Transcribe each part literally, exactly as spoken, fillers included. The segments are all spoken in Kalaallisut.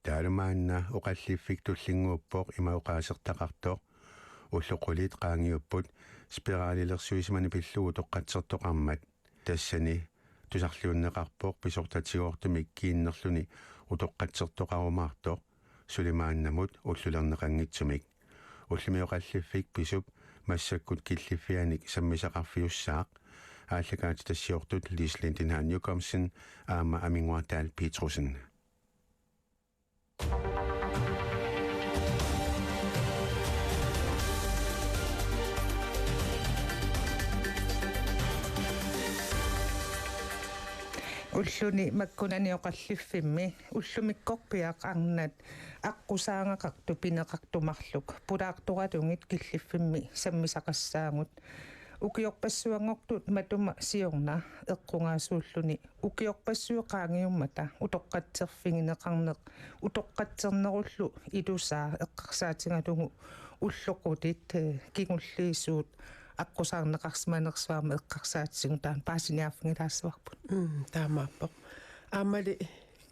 Taavalu maanna oqalliffik tullinnguuppoq ima oqaasertaqartoq: Ullut qulit qaangiupput spiralilersuisimani pillugu utoqqatsertoqarmat. Tassani tusarliunneqarpoq pisortatigoortumik kiinnerluni utoqqatsertoqarumaartoq, suli maannamut ullulerneqanngitsumik. Ullumi oqalliffik pisup massakkut killiffianik sammisaqarfiussaaq. Aallakaatitassiortut Lise Lindenhahn Jokumsen aamma Aminnguaq Dahl Petrussen. Ulluni makkunani oqalliffimmi ullumikkorpiaq arnat aqqusaagaqartut pineqartut marluk pulaartoralugit killiffimmi sammisaqassaagut. Ukiorpassuanngortut matuma siorna eqqugaasuulluni ukiorpassuit qaangiummata utoqqatserfigineqarneq utoqqatsernerullu ilusaa eqqarsaatigalugu ullut qulit, eh, kingulliit suut aqqusaarneqarsimanersuarmi eqqarsaatigisagut taanna paasiniaaffigilaassavarput. Mm, taamaappoq. Aammali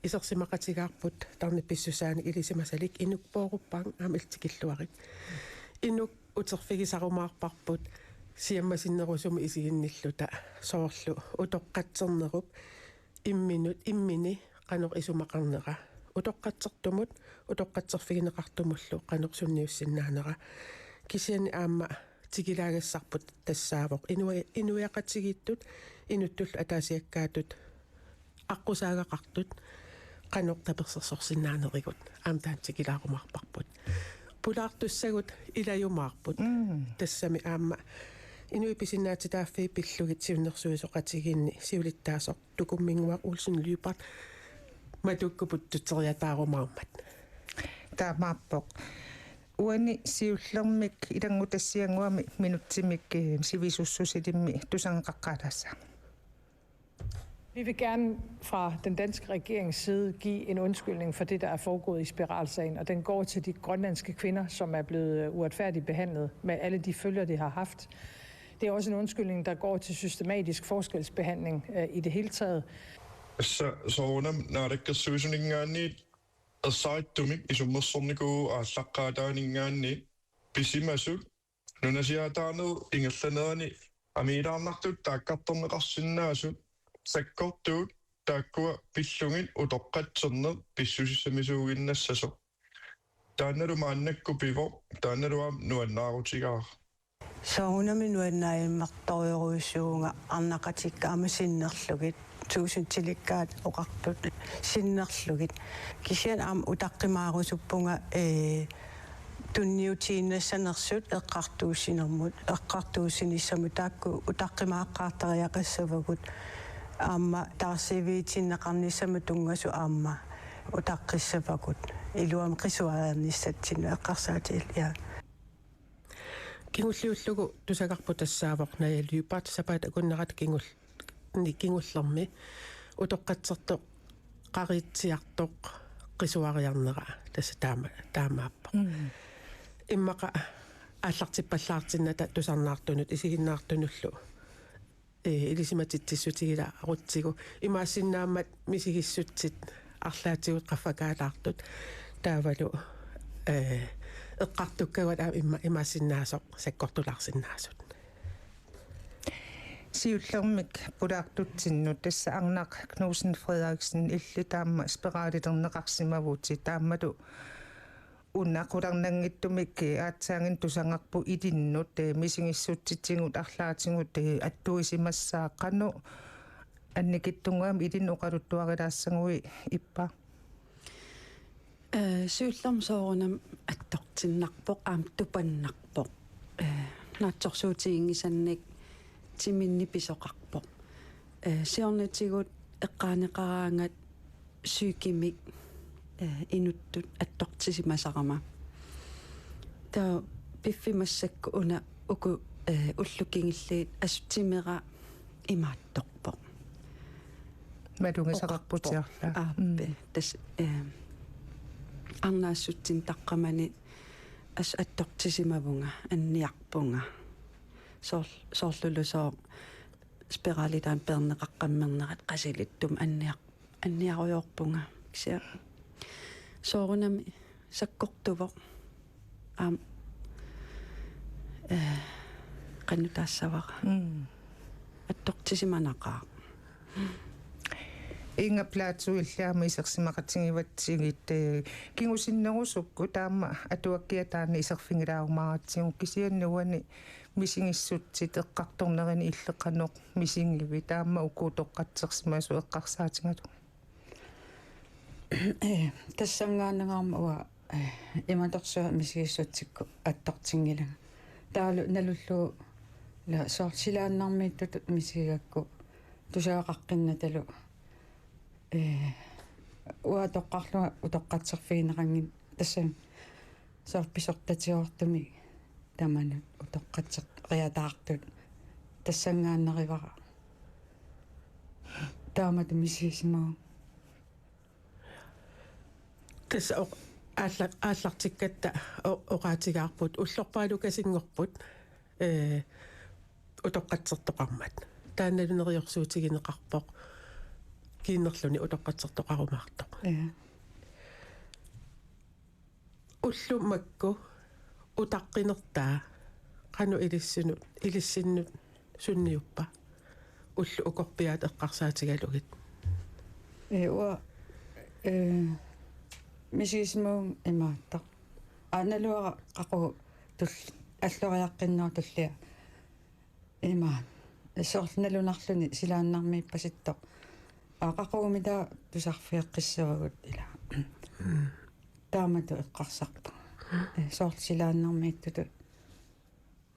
isersimaqatigaarput tarnip pissusaanik ilisimasalik Inuk Poorup Bang aamma illit tikilluarit. Inuk uterfigisarumaarparput siammasinnerusumik isiginnilluta soorlu utoqqatsernerup imminut, immini qanoq isumaqarnera. Utoqqatsertumut, utoqqatserfigineqartumullu qanoq sunniussinnaanera. Kisianni aamma tikilaagassarput tassaavoq inui-, inuiaqatigiittut inuttullu ataasiakkaatut aqqusaagaqartut qanoq tapersersorsinnaanerigut aamma taanna tikilaarumaarparput. Pulaartussagut ilajumaarput. Mm. Tassami aamma inuit pisinnaatitaaffii pillugit siunnersuisoqatigiinni siulittaasoq Tukumminnguaq Olsen Lyberth matukkut puttutseriataarumaarmat. Taamaappoq. Uani siullermik ilanngutassiannguamik minutsimik, eh, sivisussusilimmi tusagaqaqqaalaassaaq. Vi vil gerne fra den danske regerings side give en undskyldning for det, der er foregået i spiralsagen, og den går til de grønlandske kvinder, som er blevet, øh, uretfærdigt behandlet med alle de følger, det har haft. Det er også en undskyldning, der går til systematisk forskelsbehandling, øh, i det hele taget. Tassa soorunami naalakkersuisuninngaanniit ersarittumik isummersornikuuvugut aallaqqaataaninngaanniit pisimasut nunasiaataanerup ingerlanerani amiilaarnartut taakkartorneqarsinnaasut sakkortuut taakkua pillugit utoqqatserneq pissusissamisuuginnassasoq. Taannalu maannakkut pivoq, taannalu aamma nuannaarutigaara. Soorunami nuannaarumaarusuuvunga arnaqatikka aamma sinnerlugit, tuusintilikkaat oqartut sinnerlugit. Kisianni aamma utaqqimaarusuppara, ee, tunniutiinnassanersut eqqartuussinermut, eqqartuussinissamut taakku utaqqimaaqqaartariaqassavagut. Aamma taarsiivigitinneqarnissamut tunngasut aamma utaqqissavagut. Iluamik qisuariarnissatsinnut eqqarsaatigalugu, ja. Kingulliullugu tusagarput tassaavoq Naja Lyberth sapaatip akunnerata kingul-, ni-, kingullermi utoqqatsertoqaritsiartoq qisuariarnera tassa taama-, taamaappoq. Mm. Immaqa aallartippallaartinnata tusarnaartunut isiginnaartunullu ee, ilisimatitsissutigilaarutsigu. Imaassinnaammat misigissutsit arlaatigut qaffakaalaartut. Taavalu, ee, eqqartukkagut aamma ima-, imaassinnaasoq sakkortulaarsinnaasut. Siullermik pulaartutsinnut tassa Arnaq Knudsen Frederiksen, illit aamma spiralilerneqarsimavutit, taamalu una qularnanngitsumik aatsaannguaq tusagarput ilinnut, ee, misigissutsitigut arlaatigut, ee, attuisimassaaq, qanoq annikitsunnguamik ilinnut oqaluttuarilaassaguit, ippa? Ee, siullermik soorunami attortinnarpoq, aamma tupannarpoq. Ee, naatsorsuutiginngisannik timinni pisoqarpoq. Ee, siornatigut eqqaaneqaraangat psykimik, ee, inuttut attortisimasarama. Taava piffissaq massakkut una uku, ee, ullut kingulliit assut timera imaattorpoq. Malugisaqarputit arlaat. Aappi. Mm. Tassa, ee, arnaassutsinni taqqamani assut attortisimavunga, anniarpunga. Soor-, soorlulusooq spiralitaa peerneqaqqammernerat qasilittumi anniar-, anniarujoorpunga. Kisianni Soorunami sakkortuvoq. Aamma, eh, qanoq taassavara. Mm. Attortisimanaqaaq. Inga Platou, illit aamma isersimaqatigivatsigit, eh, kingusinnerusukkut, taama atuakkiaq taanna iserfigilaarumaaratsigit, kisianni uani misigissutsit eqqartornerini illit qanoq misigivit, taama uku utoqqatsersimasut eqqarsaatigalugit? Eh, tassanngaannaq aamma uanga, eh, imatorsuaq misigissutsikkut attortinngilanga. Taavalu nalullugu ila soorlu silaannarmiittutut misigigakku tusagaqaqqinnatalu, eh, uanga toqqarlunga utoqqatserfigineqanngilanga, tassami soorlu pisortatigoortumik tamanut utoqqatseqqeriataartut tassanngaannarivara. Taamatut misigisimavunga. Tassa oq-, aalla-, aallartikkatta o-, oqaatigaarput, ullorpaalukasinngorput, ee, utoqqatsertoqarmat. Taannalu neriorsuutigineqarpoq, kiinnerluni utoqqatsertoqarumaartoq. Ja. Ullut makku utaqqinertaa qanoq ilissinnut, ilissinnut sunniuppa? Ullut ukorpiaat eqqarsaatigalugit. Ee, uanga, ee, misigisimavunga imaattoq. Aa, naluara qaqugu tul-, alloriaqqinnerup tullia. Ima, soorlu nalunarluni silaannarmiippasittoq. Aa, qaqugumita tusarfigeqqissavagut ila. Taamatut eqqarsarpunga. Ee, soorlu silaannarmiittutut.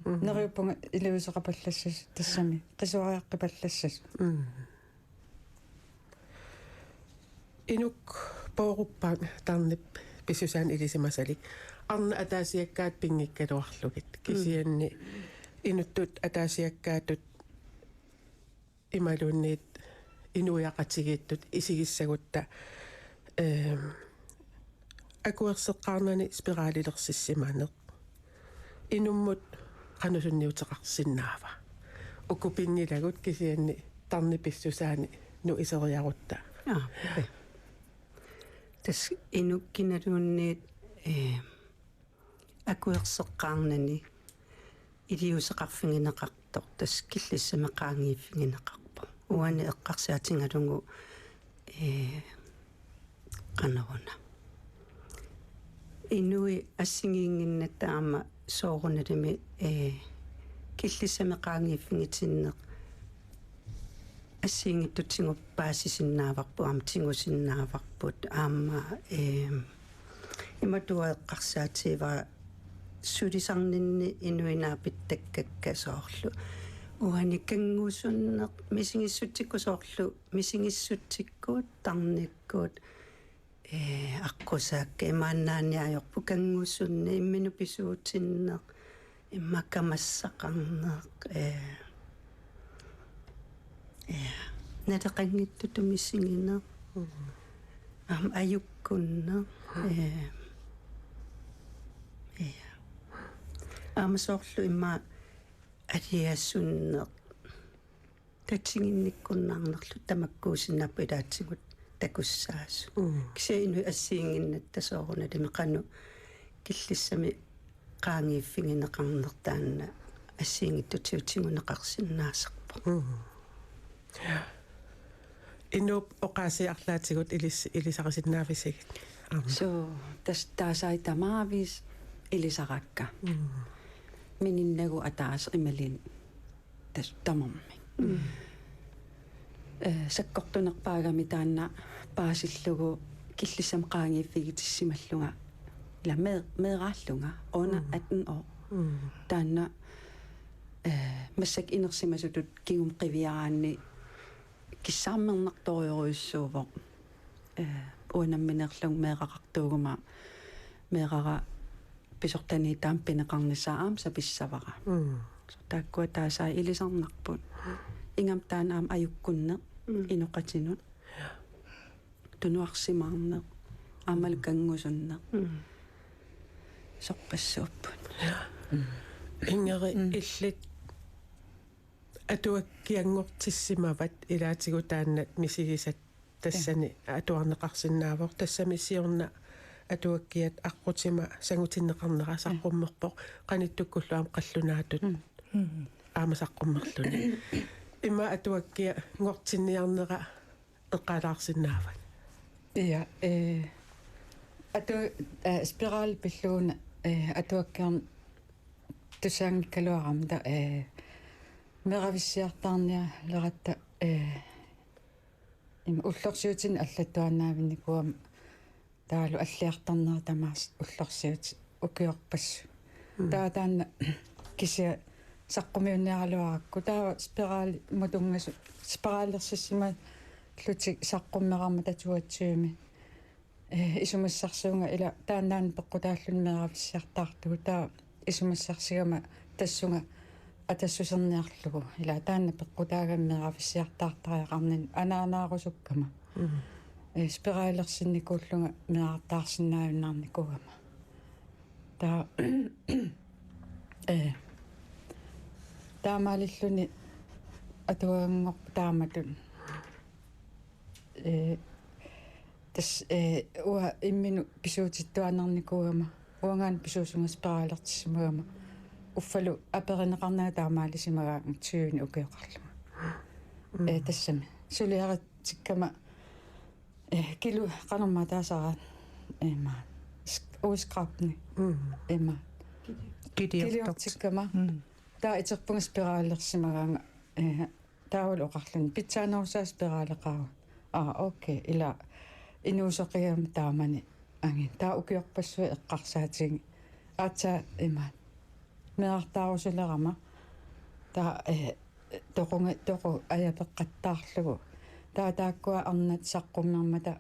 Mhm. Neriuppunga iliuuseqapallassasut tassami. Qisuariaqqipallassasut. Mhm. Inuk pooruppaat tarnip pissusaani ilisimasalik. Arnat ataasiakkaat pinngikkaluarlugit. Mm. Kisianni inuttut ataasiakkaatut imaluunniit inuiaqatigiittut isigissagutta, ehm, akuerseqqaarnani spiralilersissimaneq. Inummut qanoq sunniuteqarsinnaava? Uku pinngilagut kisianni tarnip pissusaani nuiseriarutta. Aa, okay. Tassa inuk kinaluunniit, eh, akuerseqqaarnani iliuuseqarfigineqartoq, tassa killissami qaangiiffigineqarpoq. Uani eqqarsaatigalugu, ee, qanoruna. Inuit assigiinnginnatta aamma soorunalimi, ee, killissami qaangiiffigitinneq assigiinngitsutigut paasisinnaavarput, aamma tigusinnaavarput, aamma, ee, imatut eqqarsaatigivara sulisarninni inuit naapittakkakka soorlu. Uani kanngusunneq, misigissutsikkut soorlu, misigissutsikkut, tarnikkut, ee, aqqusaakka, imaannaanniit ajorput kanngusunneq, imminut pisuutinneq, immaqa kamassaqqaarneq, ee, ee, naleqanngitsutut misigineq, mm, aamma ajukkunneq, mm, ee, ee, aamma soorlu immaqa aliasunneq, tatiginnikkunnaarnerlu tamakkuusinnaapput ilaatigut takussaasut. Mm. Kisianni inuit assigiinnginnatta soorunalimi qanoq killissami qaangiiffigineqarneq taanna assigiinngitsutigut tiguneqarsinnaasarpoq. Mm. Inuup oqaasii arlaatigut ilis-, ilisarisinnaavisigit? Aamma. Suu, tassa taasai tamaviisa ilisarakka. Mm. Mininnagu ataaseq imaluunniit tassa tamarmik. Mm. Eh, sakkortunerpaagami taanna paasillugu killissami qaangiiffigitissimallunga, ila mee-, meeraallunga, under, mm, atten år. Mm. Taanna, eh, massakkut inersimasutut kingumut qiviaraanni kissaammernartorujorujussuuvoq. Eh, uanga nammineerlunga meeraqartuuguma meerara pisortaniit taama pineqarnissaa aamma sapissavara. Mm. Suu, taakkua taasai ilisarnarput. Ingammik taanna aamma ajukkunneq, mm, inoqatinut. Tunuarsimaarneq, aammalu kanngusunneq. Mm. Sorpassuupput. Mm. Ingeri, mm, illit atuakkianngortissimavat ilaatigut taanna misigisat tassani, ja, atuarneqarsinnaavoq, tassami siorna atuakkiat aqqutima sangutinneqarnera saqqummerpoq, qanittukkullu aamma qallunaatut aamma saqqummerluni. Ima atuakkianngortinniarnera eqqaalaarsinnaavat. Ja, eh, atu-, eh, spirali pillugu una, eh, atuakkiarn-, tussaanngikkaluarama ta, eh, meeravissiartaarnialeratta, eh, im-, ullorsiutinni allattuaannaavinnikuugama taavalu alliartarnera tamaasa ullorsiutit ukiorpassuit. Mm. Taava taanna kisianni saqqumiunniaraluarakku. Taava spirali mutungasu-, spiralilersissimallutik saqqummerama tatuatsivimi. Eh, isumassarsiunnga ila taannaana peqqutaalluni meeravissiartaartugut. Taava isumassarsigama tassunga atassuserniarlugu. Ila taanna peqqutaagami meeravissiartaartariaqarnini anaanaarusukkama. Mm. Eh, spiralilersinnikuullunga meerartaarsinnaajunnaarnikuugama. Taava, eh, taamaalilluni atuaganngorpoq taamatut. Eh, tassa, eh, uanga imminut pisuutittuaannarnikuugama, uangaana pisuusunga spiralilertissimagama, uffalu aperineqarnanga taamaalisimagaanga tyveni ukioqarlunga. Mm. Eh, tassami. Suliarit- tikkama, eh, kilu qanormaa taasaraat, eh, ima, sk-, uiskrabni. Mm. Ima. Kiliortoq. Kiliortikkama. Mm. Taava iterpunga spiralilersimagaanga, eh, taavalu oqarluni: "Pitsaanerusaa spiraleqaaruk." "Aa, okay." Ila inuusoqigama taamani angin. Taava ukiorpassuit eqqarsaatigiga. Aatsaat ima. Meerartaarusulerama. Taava, eh, toqunga-, toqu ajapeqqattaarlugu. Taava taakkua arnat saqqummermata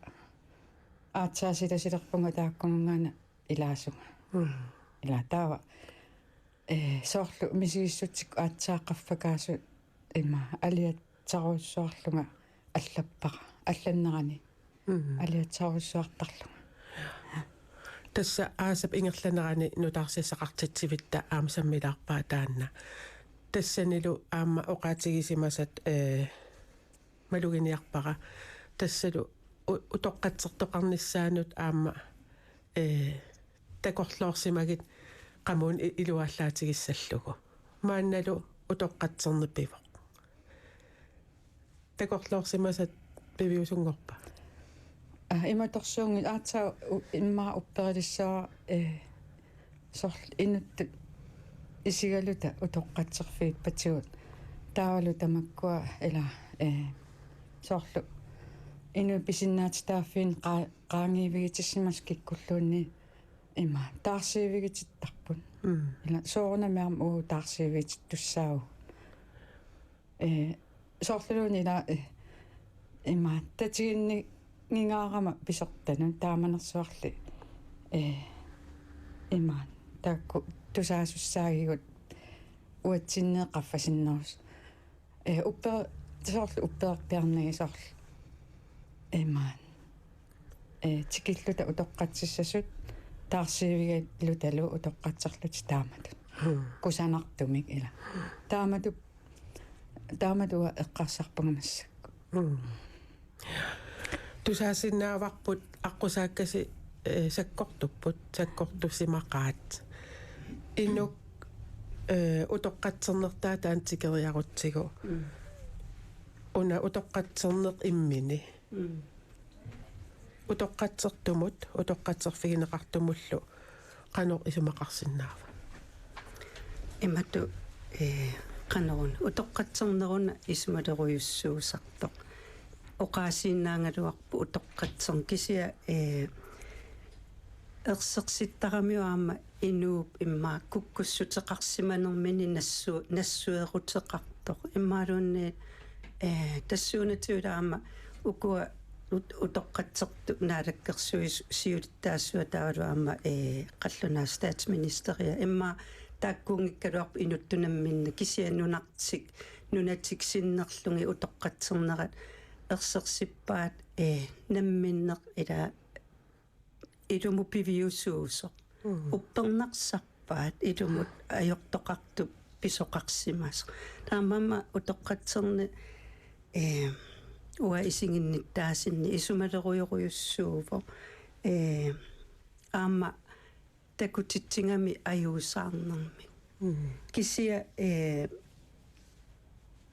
aatsaat silasilerpunga taakkununngaanniit ilaasunga. Mm. Ila taava, eh, soorlu misigissutsikkut aatsaat qaffakaasut ima aliatsarujussuarlunga allappara, allannerani. Mm. Aliatsarujussuartarlunga. Tassa aasap ingerlanerani nutaarsiassaqartitsivitta aamma sammilaarpaa taanna. Tassanilu aamma oqaatigisimasat, eh, maluginiarpara. Tassalu u-, utoqqatsertoqarnissaanut aamma, eh, takorloorsimagit qamuuna i-, iluallaatigissallugit. Maannalu utoqqatserneq pivoq. Takorloorsimasat piviusunngorpa? Aa, imatorsuunngilaq aatsaat u-, immaqa upperilissaaq, eh, soorlu inuttut isigaluta utoqqatserfigippatigut. Taavalu tamakkua ila, eh, soorlu inuit pisinnaatitaaffiini qaa-, qaangiivigitissimasut kikkulluunniit ima taarsiivigitittarput. Mm. Ila soorunami aamma uagut taarsiivigitittussaavugut. Eh, soorluluunniit ila, eh, ima tatiginninngingaarama pisortanut taamanersuarli, eh, ima taakku tusaasussaagigut uatsinneeqqaffasinnerus. Eh, upper-, soorlu upperpiarnagi soorlu. Ima. Eh, tikilluta utoqqatsissasut taarsiivigalutalu utoqqatserlutik taamatut. Hmm. Kusanartumik ila. Taamatut, taamatut eqqarsarpunga massakkut. Hmm. Tusaasinnaavarput aqqusaakkasi, eh, sakkortupput, sakkortusimaqaat. Inuk, eh, utoqqatsernertaa taanna tikeriarutsigu. Mm. Una utoqqatserneq immini. Mm. Utoqqatsertumut, utoqqatserfigineqartumullu qanoq isumaqarsinnaava? Imatut, eh, qanoruna, utoqqatserneruna isumalerujussuusartoq. Oqaasiinnaagaluarpoq utoqqatserneq kisianni, eh, ersersittaramiuk aamma inuup immaqa kukkussuteqarsimanermini nassu-, nassueruteqartoq. Immaqaluunniit, eh, tassuunatigut aamma ukua ut-, utoqqatsertut naalakkersuisut siulittaasuat taavalu aamma, eh, qallunaat statsministeria. Immaqa taakkuunngikkaluarpoq inuttut namminneq kisianni nunartik, nunatik sinnerlugit utoqqatsernerat ersersippaat, eh, namminneq ila ilumut piviusuusoq. Mm. Uppernarsarpaat ilumut ajortoqartup pisoqarsimasoq. Taamaammat utoqqatserneq, eh, uanga isiginnittaasinni isumalerujorujussuuvoq. Eh, aamma takutitsigami ajuusaarnermi. Mm. Kisianni, eh,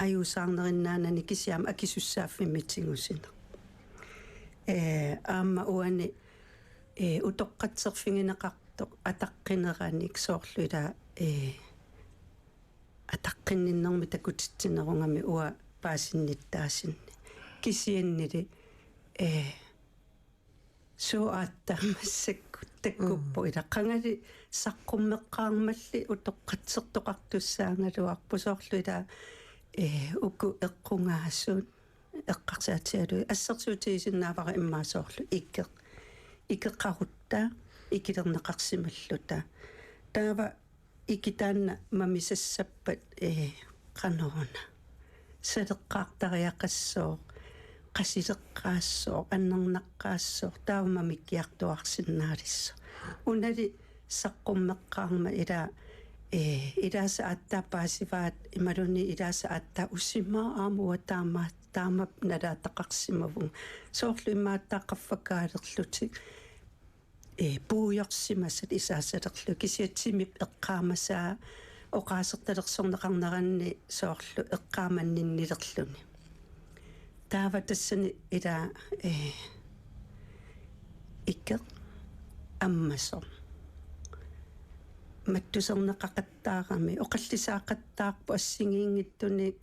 ajuusaarnerinnaanani kisianni aamma akisussaaffimmik tigusineq. Eh, aamma uani, eh, utoqqatserfigineqartoq ataqqineranik soorlu ila, eh, ataqqinninnermik takutitsinerugami uanga paasinnittaasinni. Kisiannili, eh, suut aatsaat massakkut takkuppoq. Mm. Ila qangali saqqummeqqaarmalli utoqqatsertoqartussaagaluarpoq soorlu ila, eh, uku eqqugaasut eqqarsaatigalugit assersuutigisinnaavara immaqa soorlu ikeq. Ikeqarutta, ikilerneqarsimalluta. Taava ikit taanna mamisassappat, eh, qanoruna. Saleqqaartariaqassooq, qasileqqaassooq, annernaqqaassooq, taava mamikkiartuaarsinnaalissaaq. Unali saqqummeqqaarmat ila, eh, ilaasa aatsaat paasivaat imaluunniit ilaasa aatsaat usimaa aamma uanga taama, taama nalaataqarsimavunga. Soorlu imaattaaq qaffakaalerlutik, eh, puiorsimasat isaasalerlugit kisianni timip eqqaamasaa oqaasertalersorneqarneranni soorlu eqqaamanninnilerluni. Taava tassani ila, eh, ikeq ammasoq. Mattuserneqaqattaarami, oqallisaaqattaarpoq assigiinngitsunik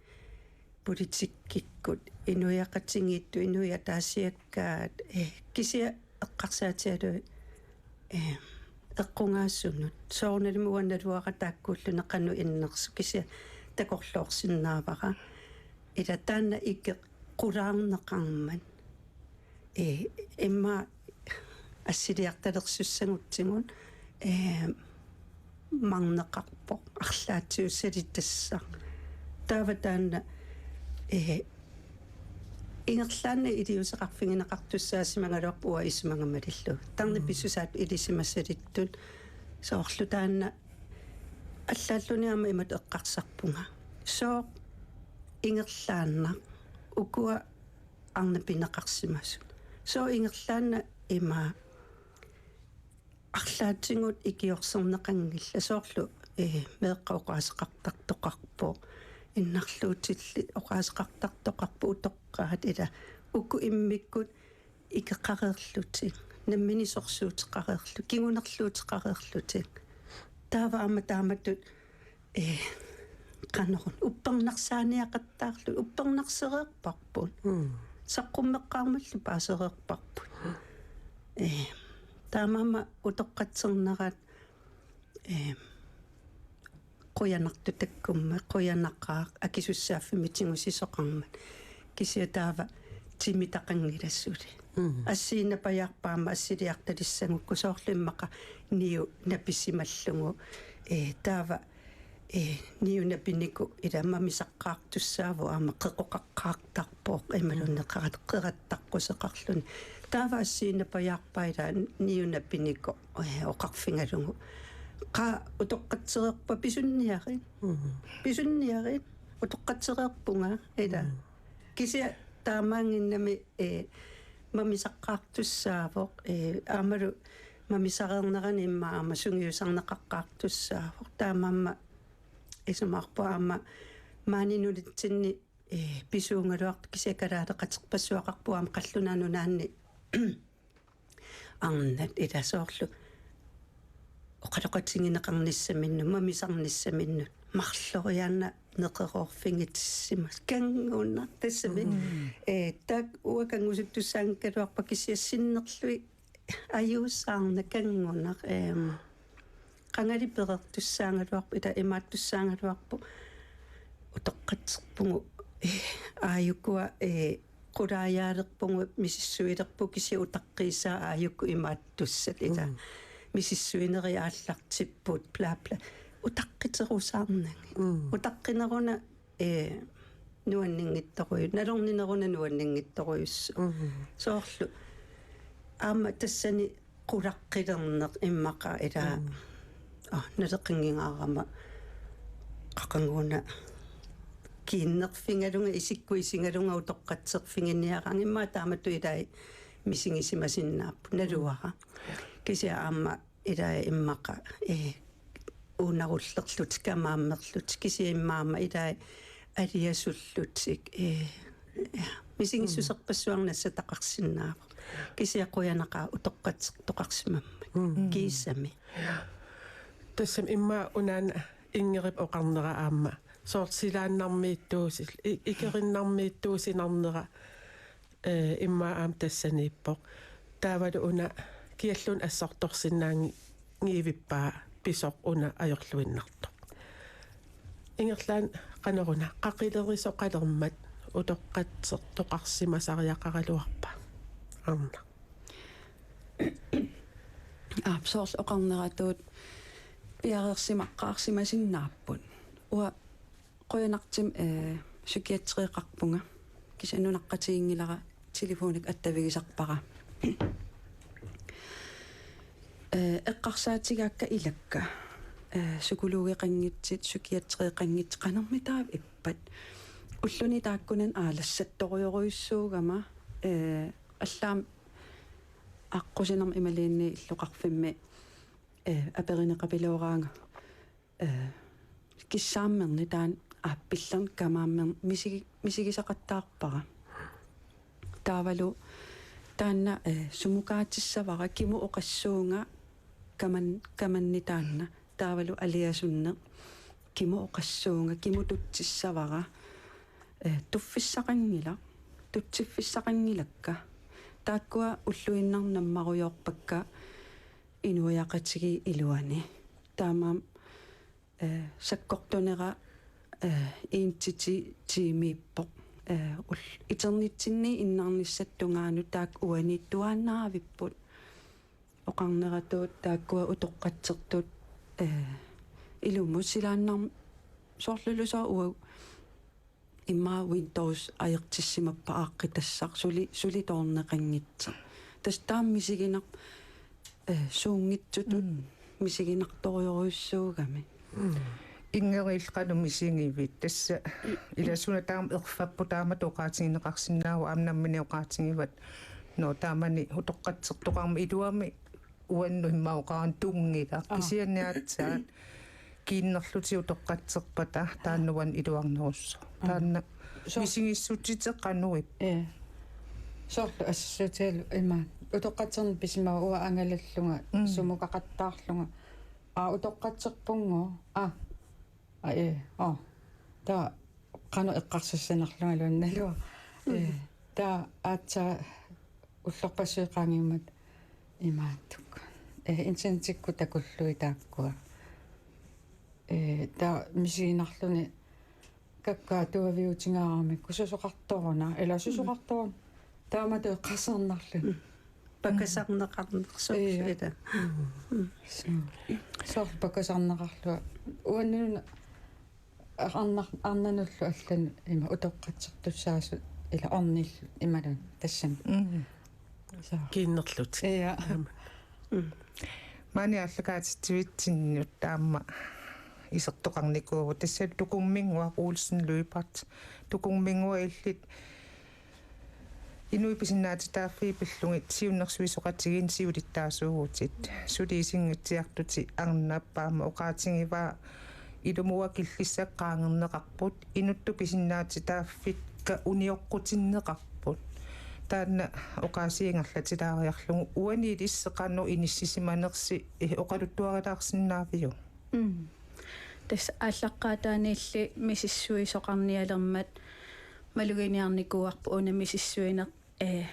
politikkikkut, inuiaqatigiittut, inuiaqatigiit ataasiakkaat, eh, kisianni eqqarsaatigalugit, eh, eqqugaasunut. Soorunalimi uanga naluara taakkuulluni qanoq innersoq kisianni takorloorsinnaavara. Ila taanna ikeq qulaarneqarmat. Eh, immaqa assiliartalersussagutsigu, eh, marneqarpoq, arlaatigut salitassaq. Taava taanna, eh, ingerlaannaq iliuuseqarfigineqartussaasimagaluarpoq uanga isumagama malillugu. Tarnip Mm. pissusaat ilisimasalittut soorlu taanna allaalluni aamma imatut eqqarsarpunga. Sooq ingerlaannaq ukua arnat pineqarsimasut. Sooq ingerlaannaq ima arlaatigut ikiorserneqanngillat soorlu, eh, meeqqat oqaaseqartartoqarpoq, innarluutillit oqaaseqartartoqarput utoqqaat ila uku immikkut ikeqareerlutik, nammineq sorsuuteqareerlutik, kingunerluuteqareerlutik. Taava aamma taamatut eh, qanoruna, uppernarsaaniaqattaarlutik, uppernarsereerparput. Mm. Saqqummeqqaarmalli paasereerparput. Eh, taamaammat utoqqatsernerat, eh, qujanartoq takkummat, qujanaqaaq akisussaaffimmik tigusisoqarmat. Kisianni taava timitaqanngilaq suli. Mm. Assigiinnapajaarpoq aamma assiliartalissagukku soorlu immaqa niu napisimallugu. Eh, taava, eh, niu napinikoq ila mamisaqqaartussaavoq aamma qeqoqaqqaartarpoq imaluunniit qerat-, qerattaqquseqarluni. Taava assigiinnapajaarpaa ila niu napinikoq, eh, oqarfigalugu: Qaa, utoqqatsereerpat pisunniarit. Mm. Pisunniarit, utoqqatsereerpunga ila. Mm. Kisianni taamaannginnami, eh, mamisaqqaartussaavoq, eh, aammalu mamisareernerani immaqa aamma sungiusarneqaqqaartussaavoq. Taamaammat isumaqarpunga aamma maani nunatsinni, eh, pisuugaluartoq kisianni kalaaleqaterpassuaqarpugut aamma qallunaat nunaanni arnat ila soorlu oqaloqatigineqarnissaminnut, mamisarnissaminnut, marloriaannaat neqeroorfigitissimasut, kanngunaq tassami. Mm. Eh, taakku uanga kanngusuttussaanngikkaluarpara kisianni sinnerlugit ajuusaarnaq kanngunaq, ehm, qangali pereertussaagaluarpoq, ila imaattussaagaluarpoq, utoqqatserpugut, eh, aajukua, eh, qulaajaalerpugut, misissuilerpugut kisianni utaqqiisaa aajuku imaattussat ila. Mm. Misissuinerit aallartipput, bla bla. Utaqqiterusaarnagit. Mm. Utaqqineruna, eh, nuanninngitsoruju-, nalornineruna nuanninngitsorujussuuvoq. Mm. Soorlu aamma tassani qulaqqilerneq immaqa ila, mm, ah, naleqanngingaarama qaquguna kiinnerfigalunga, isikkuisigalunga utoqqatserfiginiaraangat, immaqa taamatut ilai misigisimasinnaapput, naluara. Kisianni aamma ilai immaqa, eh, uunarullerlutik, kamaammerlutik, kisianni immaqa aamma ilai aliasullutik, eh, ja, misigissuserpassuarnik nassataqarsinnaavoq. Kisianni qujanaqaaq utoqqatsertoqarsimammat. Mm. Kiisami. Tassami immaqa unaana Ingerip oqarnera aamma. Soorlu silaannarmiittuusi-, i-, ikerinnarmiittuusinarnera, eh, immaqa aamma tassaniippoq. Taavalu una kialluunniit assortorsinnaanngivippaa pisoq una ajorluinnartoq. Ingerlaannaq qanoruna qaqilerisoqalermat utoqqatsertoqarsimasariaqaraluarpa? Arnaq. Aap, soorlu oqarneratut piareersimaqqaarsimasinnaapput. Uanga qujanartumik, eh, psykiatrieqarpunga. Kisianni nunaqqatiginngilara telefonikkut attavigisarpara. Eh, eqqarsaatigaakka ilakka. Eh, psykologeqanngitsut, psykiatrieqanngitsut qanormitaava ippat. Ulluni taakkunani aalassattorujorujussuugama, eh, allaammi aqqusinermi imaluunniit illoqarfimmi, eh, aperineqapilooraanga, eh, kissaammerneq taanna aappillerneq kamaammerneq misigi-, misigisaqattaarpara. Taavalu taanna, eh, sumukaatissavara, kimu oqassuunga kaman-, kamanneq taanna. Taavalu aliasunneq, kimu oqassuunga, kimu tutsissavara, eh, tuffissaqanngilaq, tutsiffissaqanngilakka. Taakkua ulluinnarni nammarujoorpakka inuiaqatigiit iluani. Taamaammat, eh, sakkortunera, eh, en til ti tiimiippoq. Eh, ul-, iternitsinni innarnissap tungaanut taakku uaniittuaannaavipput. Oqarneratut taakkua utoqqatsertut, eh, ilumut silaannar-, soorlulusooq uagut immaqa Windows ajortissimappat aaqqitassaq suli, suli toorneqanngitsoq. Tassa taama misiginar-, eh, suunngitsutut Mm. misiginartorujorujussuugami. Mm. Ingeriillu qanoq misigivit? Tassa ila suna taama erfapput taamatut oqaatigineqarsinnaavoq, aamma nammineq oqaatigivat. Nå, taamani utoqqatsertoqarmat iluamik uannut immaqa oqarani tunngilaq. Aa. Kisianni aatsaat kiinnerlutik utoqqatserpata taanna uannut iluarnerussooq. Aa. Taanna So- misigissutsiteq qanoq ippa? Ee. Soorlu assersuutigalugu ima utoqqatserneq pisimavoq uanga angalallunga Mm. sumukaqattaarlunga. Aa, utoqqatserpunngooq. Aa. Aa, ee. Aa. Taava qanoq eqqarsassanerlungaluunniit naluara. Ee. Mm. Taava aatsaat ullorpassuit qaangiummata imaattoq. Ee, internetikkut takullugit taakkua. Ee, taava misiginarluni kakkaak tuaviutingaaramikku susoqartoruna, ila susoqartoruna. Taamatut eqqarsarnarluni. Mm. Pakasarneqarnersoq Ee. ila. Mm. Suu. Soorlu pakasarneqarlunga. Uannut arnar-, arnanullu allanut ima utoqqatsertussaasut ila ornillu imaluunniit tassami. Mm. Suu. Kiinnerlutik. Ja. Aamma. Mm. Maani aallakaatitsivitsinnut taama isertoqarnikuuvugut. Tassa Tukumminnguaq Olsen Lyberth. Tukumminnguaq illit Inuit pisinnaatitaaffii pillugit siunnersuisoqatigiinni siulittaasuuvutit. Suli isinngitsiartutit arnap aamma oqaatigivaa ilumuut akillissat qaangerneqarput, inuttut pisinnaatitaaffikka unioqqutinneqarput. Taanna oqaasii ingerlatilaariarlugu uani ilissi qanoq inissisimanersi, eh, oqaluttuarilaarsinnaaviuk? Mm. Tassa aallaqqaataaniilli misissuisoqarnialermat maluginiarnikuuarput una misissuineq, eh,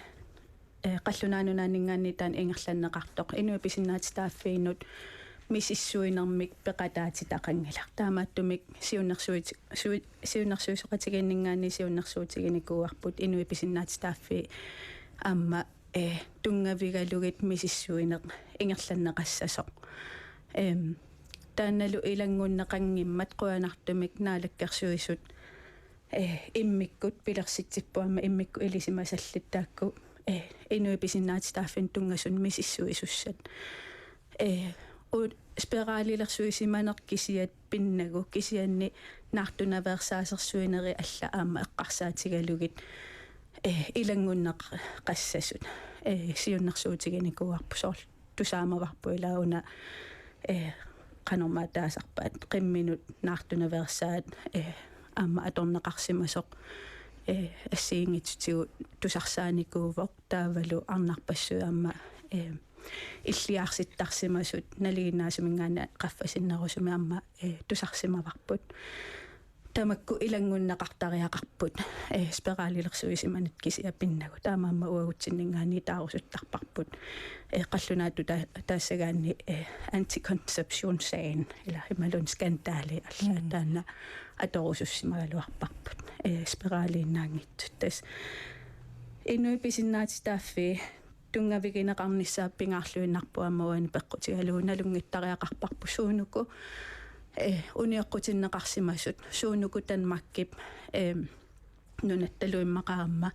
eh, Qallunaat Nunaanninngaanniit taanna ingerlanneqartoq. Inuit pisinnaatitaaffiinut misissuinermik peqataatitaqanngilaq. Taamaattumik siunnersuit-, sui-, siunnersuisoqatigiinninngaanniit siunnersuutiginikuuarput inuit pisinnaatitaaffii aamma, eh, tunngavigalugit misissuineq ingerlanneqassasoq. Em, taannalu ilanngunneqanngimmat qujanartumik Naalakkersuisut, eh, immikkut pilersitsipput aamma immikkut ilisimasallit taakku, eh, inuit pisinnaatitaaffiinut tunngasut misissuisussat. Eh, u-, spiralilersuisimaneq kisiat pinnagu kisianni naartunaveersaasersuinerit allat aamma eqqarsaatigalugit, eh, ilanngunneqassasut, eh, siunnersuutiginikuuarput soorlu tusaamavarput ilaa una, eh, qanormaa taasarpaat, qimminut naartunaveersaat, eh, aamma atorneqarsimasoq, eh, assigiinngitsutigut tusarsaanikuuvoq taavalu arnarpassuit aamma, eh, illiarsittarsimasut nalinginnaasuminngaanniit qaffasinnerusumik aamma, eh, tusarsimavarput. Tamakku ilanngunneqartariaqarput, eh, spiralilersuisimanit kisiat pinnagu. Taamaammat uagutsinninngaanniit taarusuttarparput. Eh, qallunaatut ta-, taassagaanni, eh, antikonceptionssagen, ilaa imaluunniit skandali allaat Mm. taanna atorusussimagaluarparput. Eh, spiraliinnaanngitsut. Tassa inuit pisinnaatitaaffii tunngavigineqarnissaat pingaarluinnarpoq aamma uani peqqutigalugu nalunngittariaqarparput suunuku, eh, unioqqutinneqarsimasut, suunuku Danmarkip, eh, nunattalu immaqa aamma,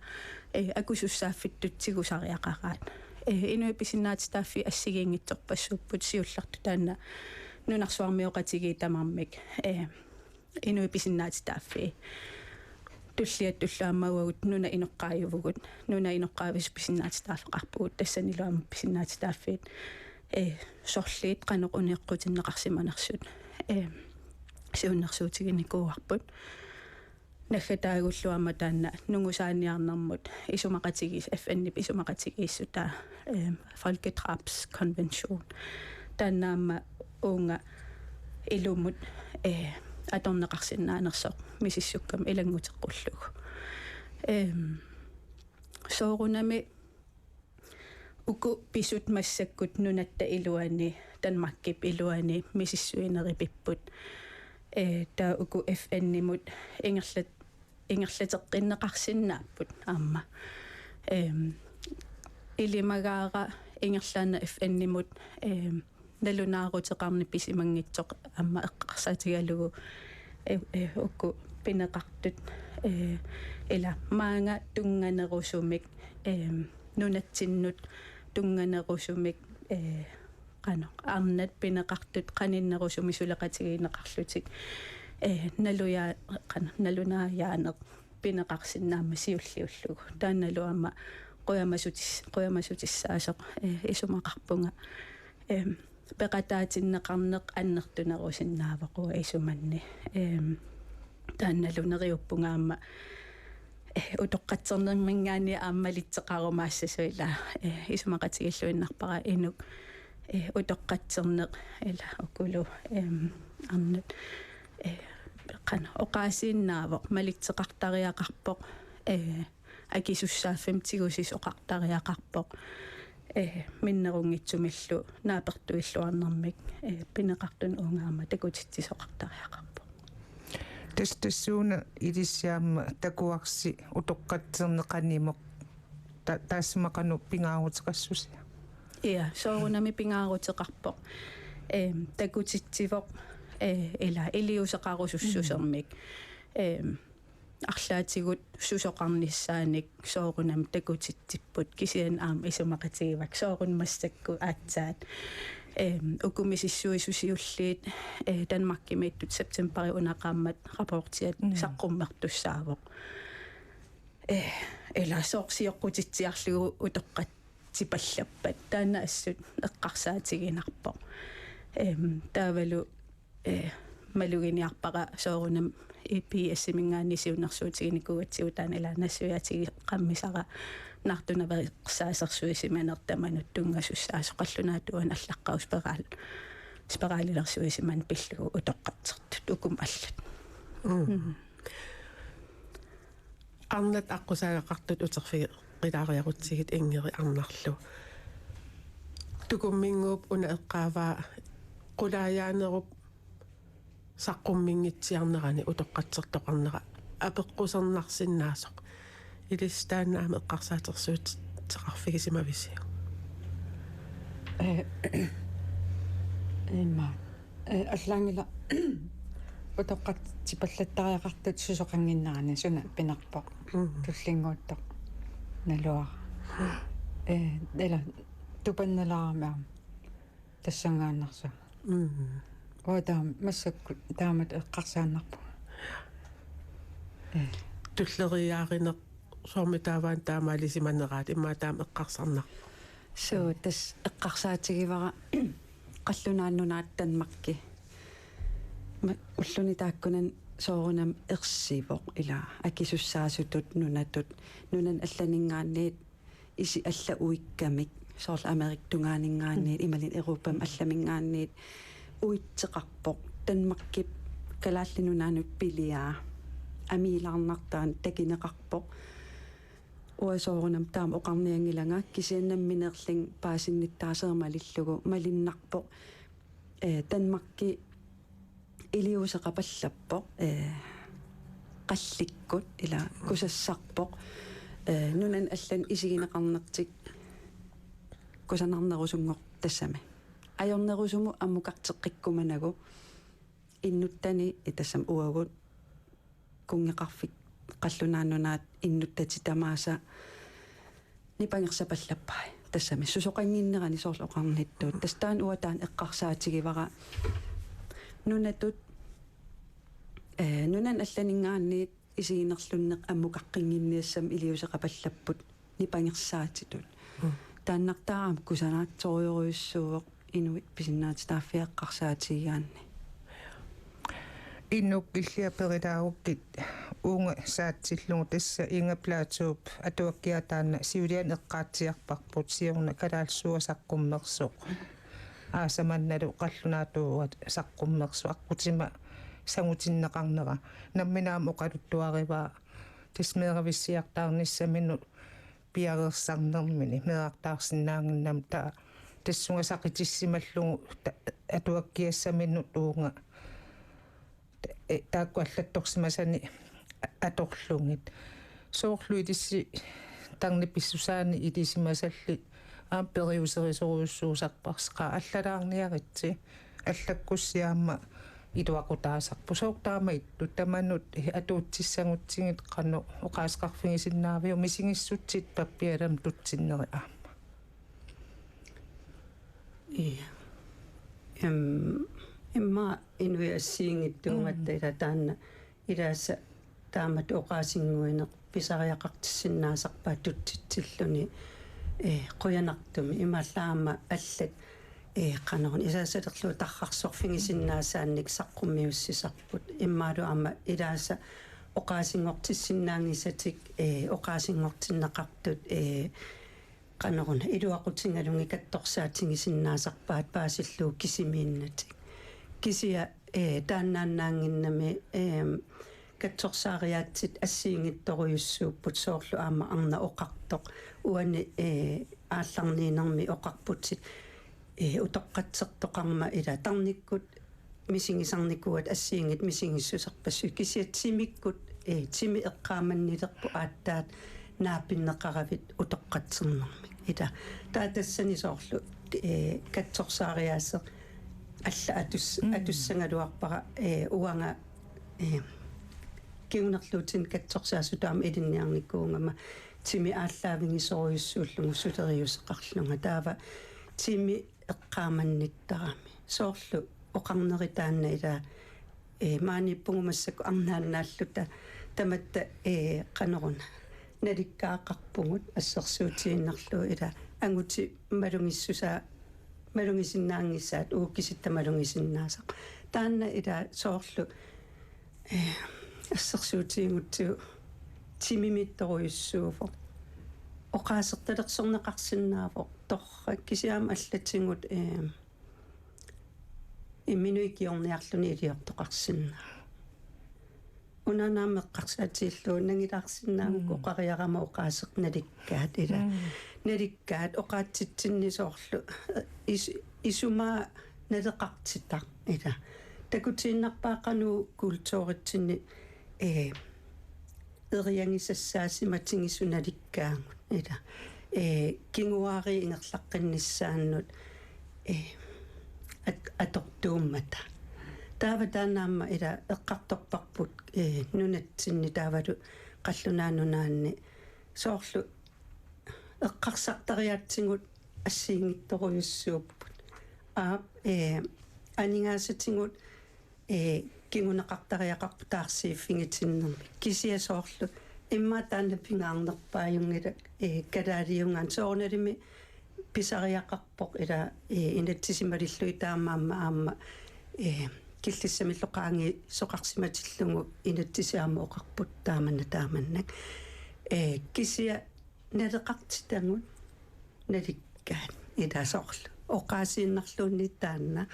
eh, akusussaaffittut tigusariaqaraat. Eh, inuit pisinnaatitaaffii assigiinngitsorpassuupput siullertut taanna nunarsuarmioqatigiit tamarmik, eh, inuit pisinnaatitaaffii. Tulliattullu aamma uagut nunap inoqqaajuvugut, nunap inoqqaavisut pisinnaatitaaffeqarpugut, tassanilu aamma pisinnaatitaaffiit, eh, sorliit qanoq unioqqutinneqarsimanersut, eh, siunnersuutiginikuuarput. Naggataagullu aamma taanna nungusaaniarnermut isumaqatigiis-, F N-ip isumaqatigiissutaa, eh, Folkedrabskonvention. Taanna aamma uunga ilumut, eh, atorneqarsinnaanersoq misissukkama ilannguteqqullugu. Em, soorunami uku pisut massakkut nunatta iluani, Danmarkip iluani misissuinerit pipput. Eh, taava uku F N-imut ingerlat-, ingerlateqqinneqarsinnaapput aamma. Em, ilimagaara ingerlaannaq F N-imut, em, nalunaaruteqarneq pisimanngitsoq aamma eqqarsaatigalugu, eh, eh, uku pineqartut, eh, ilaa maanga tunnganerusumik, em, nunatsinnut tunnganerusumik, eh, qanoq, arnat pineqartut qaninnerusumik suleqatigiinneqarlutik, eh, naluja-, qanoq, nalunaajaaneq pineqarsinnaammat siulliullugu. Taannalu aamma qujamasutis-, qujamasutissaasoq, eh, isumaqarpunga. Em, peqataatinneqarneq annertunerusinnaavoq uanga isumanni. Em, taannalu neriuppunga aamma, eh, utoqqatsernerminngaanniit aamma malitseqarumaassasoq ilaa, eh, isumaqatigiilluinnarpara inuk, eh, utoqqatserneq ilaa ukulu, em, arnat, eh, qanoq oqaasiinnaavoq, malitseqartariaqarpoq, eh, akisussaaffimmi tigusisoqartariaqarpoq, eh, minnerunngitsumillu naapertuilluarnermik, eh, pineqartunut uunga aamma takutitsisoqartariaqarpoq. Tassa tassuuna ilissi aamma takuarsi utoqqatserneq qanimut ta-, taassuma qanoq pingaaruteqassusia? Ja, soorunami pingaaruteqarpoq. Em, takutitsivoq, eh, ilaa iliuuseqarusussusermik. Em, arlaatigut susoqarnissaanik soorunami takutitsipput, kisianni aamma isumaqatigivakka soorunami massakkut aatsaat. Em, uku misissuisut siulliit, eh, Danmarkimiittut septembarip una qaammat rapportia Mm. saqqummertussaavoq. Eh, ilaa sooq sioqqutitsiarlugu utoqqatsipallappat. Taanna assut eqqarsaatiginarpoq. Em, taavalu, eh, maluginiarpara soorunami I P S-iminngaanniit siunnersuutiginikuugatsigu taanna ilaa nassuiaatigeqqammisara naartunaveersaasersuisimaneq tamanut tunngasussaasut qallunaatut uani allaqqavoq spiral-, spiralilersuisimaneq pillugu utoqqatsertut ukumut allat. Mm. Mm. Arnat aqqusaagaqartut uterfigilaariarutsigit Ingrid Arnarlu. Tukumminnguup una eqqaavaa qulaajaanerup saqqumminngitsiarnerani utoqqatsertoqarnera apeqqusernarsinnaasoq. Ilissi taanna aamma eqqarsaatersuuteqarfigisimavisiuk? Eh, imma. Eh, allaanngilaq utoqqatsipallattariaqartut susoqannginnerani suna pinerpoq. Mm. Tullinnguuttoq naluara. Eh, ila tupannalaarami aamma tassanngaannarsuaq. Mm. Uanga taama massakkut taamatut eqqarsaannarpunga. Eh. Tulleriiaarineq soormitaava aamma taamaalisimaneraat immaqa taama eqqarsarnarpoq? Suu, tassa eqqarsaatigivara Qallunaat Nunaat Danmarki. Ma-, ulluni taakkunani soorunami ersivoq ila akisussaasutut nunatut, nunani allaninngaanniit isi alla uikkamik, soorlu Amerikap tungaaninngaanniit, imaluunniit Europami allaminngaanniit uitseqarpoq. Danmarkip Kalaallit Nunaannut piliaa amiilaarnartaa takuneqarpoq. Uanga soorunami taama oqarnianngilanga, kisianni nammineerlunga paasinnittaaseq malillugu malunnarpoq. Ee, Danmarki iliuuseqapallappoq, ee, qallikkut ila kusassarpoq, ee, nunani allani isigineqarnertik kusanarnerusunngortut tassami. Ajornerusumut ammukarteqqikkumanagu innuttani, ee, tassami uagut kunngeqarfik Qallunaat Nunaat innuttatik tamaasa nipangersapallappai. Tassami susoqannginnerani soorlu oqarnittut. Tassa taanna uanga taanna eqqarsaatigivara nunatut, ee, nunani allaninngaanniit isiginerlunneq ammukaqqinnginniassammat iliuuseqapallapput nipangersaatitut. Mm. Taannartaa aamma kusanaatsorujorujussuuvoq inuit pisinnaatitaaffii eqqarsaatigigaanni. Inuk, illit perilaagukkit uunga saatsillugu, tassa Inga Plaatsuup atuakkiaa taanna siuliani eqqaatsiarparput siorna kalaallisuua saqqummersoq. Aasaq mannalu qallunaatuuat saqqummersoq aqqutima sangutinneqarnera. Nammineq aamma oqaluttuarivaa tassa meeravissiartaarnissaminut piareersarnermini meerartaarsinnaannginnami, taava tassunga saqitissimallugu ta-, atuakkiassaminut uunga ta-, e, taakku allattorsimasani a-, atorlugit. Soorlu ilissi tarnip pissusaani ilisimasallit aamma periuserisorujussuusarparsi, qaa allalaarniaritsi. Allakkussi aamma iluaqutaasarpoq. Sooq taamaattut tamanut atuutsissagutsigit, qanoq oqaaseqarfigisinnaaviuk, misigissutsit pappialamik tutsinneri aamma? Ia. Em, immaqa inuit assigiinngitsuugatta, mm, ila taanna ilaasa taamatut oqaasinnguineq pisariaqartissinnaasarpaat tutsitsilluni, ee, qujanartumik, imaallaat aamma allat, ee, qanoruna, isaasalerlugu tarrarsorfigisinnaasaannik saqqummiussisarput. Immaqalu aamma ilaasa oqaasinngortissinnaanngisatik, ee, oqaasinngortinneqartut, ee, qanoruna, iluaqutigalugit katsorsaatigisinnaasarpaat paasillugu kisimiinnatik. Kisianni, ee, taannaannaannginnami, em, katsorsaariaatsit assigiinngitsorujussuupput, soorlu aamma Arnaq oqartoq. Uani, ee, aallarniinermi oqarputit, ee, utoqqatsertoqarmat ila tarnikkut misigisarnikuugatta assigiinngitsut misigissuserpassuit, kisianni timikkut, ee, timi eqqaamannilerpoq aatsaat naapinneqaravit utoqqatsernermik. Ila taava tassani soorlu, ee, katsorsaariaaseq alla atus-, mm, atussagaluarpara, ee, uanga, ee, kingunerluutinik katsorsaasutut aamma ilinniarnikuugama timi aallaavigisorujussuullugu suleriuseqarlunga. Taava timi eqqaamannittarami. Soorlu oqarneri taanna ila, ee, maaniippugut massakkut arnaannaalluta tamatta, ee, qanoruna, nalikkaaqarpugut assersuutigiinnarlugu ila angutit malugissusaa-, malugisinnaanngisaat, uagut kisitta malugisinnaasaq. Taanna ila soorlu, ee, assersuutigigutsigu timimiittorujussuuvoq. Oqaasertalersorneqarsinnaavoq torrak, kisianni aamma allatigut, ee, imminut ikiorniarluni iliortoqarsinnaavoq. Una aamma eqqarsaatigillugu nangilaarsinnaagukku, mm, oqariarama oqaaseq nalikkaat ila. Mm. Nalikkaat oqaatsitsinni soorlu, ee, is-, isumaa naleqartitaq ila. Takutiinnarpaa qanoq kulturitsinni, ee, eriagisassaasimatigisut nalikkaagut ila. Ee, kinguaariit ingerlaqqinnissaannut, ee, at-, atortuummata. Taava taanna aamma ila eqqartorparput, ee, nunatsinni taavalu Qallunaat Nunaanni soorlu eqqarsartariaatsigut assigiinngitsorujussuupput. Aap, ee, aningaasatigut, ee, kinguneqartariaqarput taarsiiffigitinnermik. Kisianni soorlu immaqa taanna pingaarnerpaajunngilaq, ee, kalaaliugaanni, soorunalimi pisariaqarpoq ila, eh, inatsisit malillugit taamaammat aamma, eh, killissamillu qaangiisoqarsimatillugu inatsisit aamma oqarput taamanna taamannak. Eh, kisianni naleqartitagut nalikkaat ila soorlu. Oqaasiinnarluunniit taanna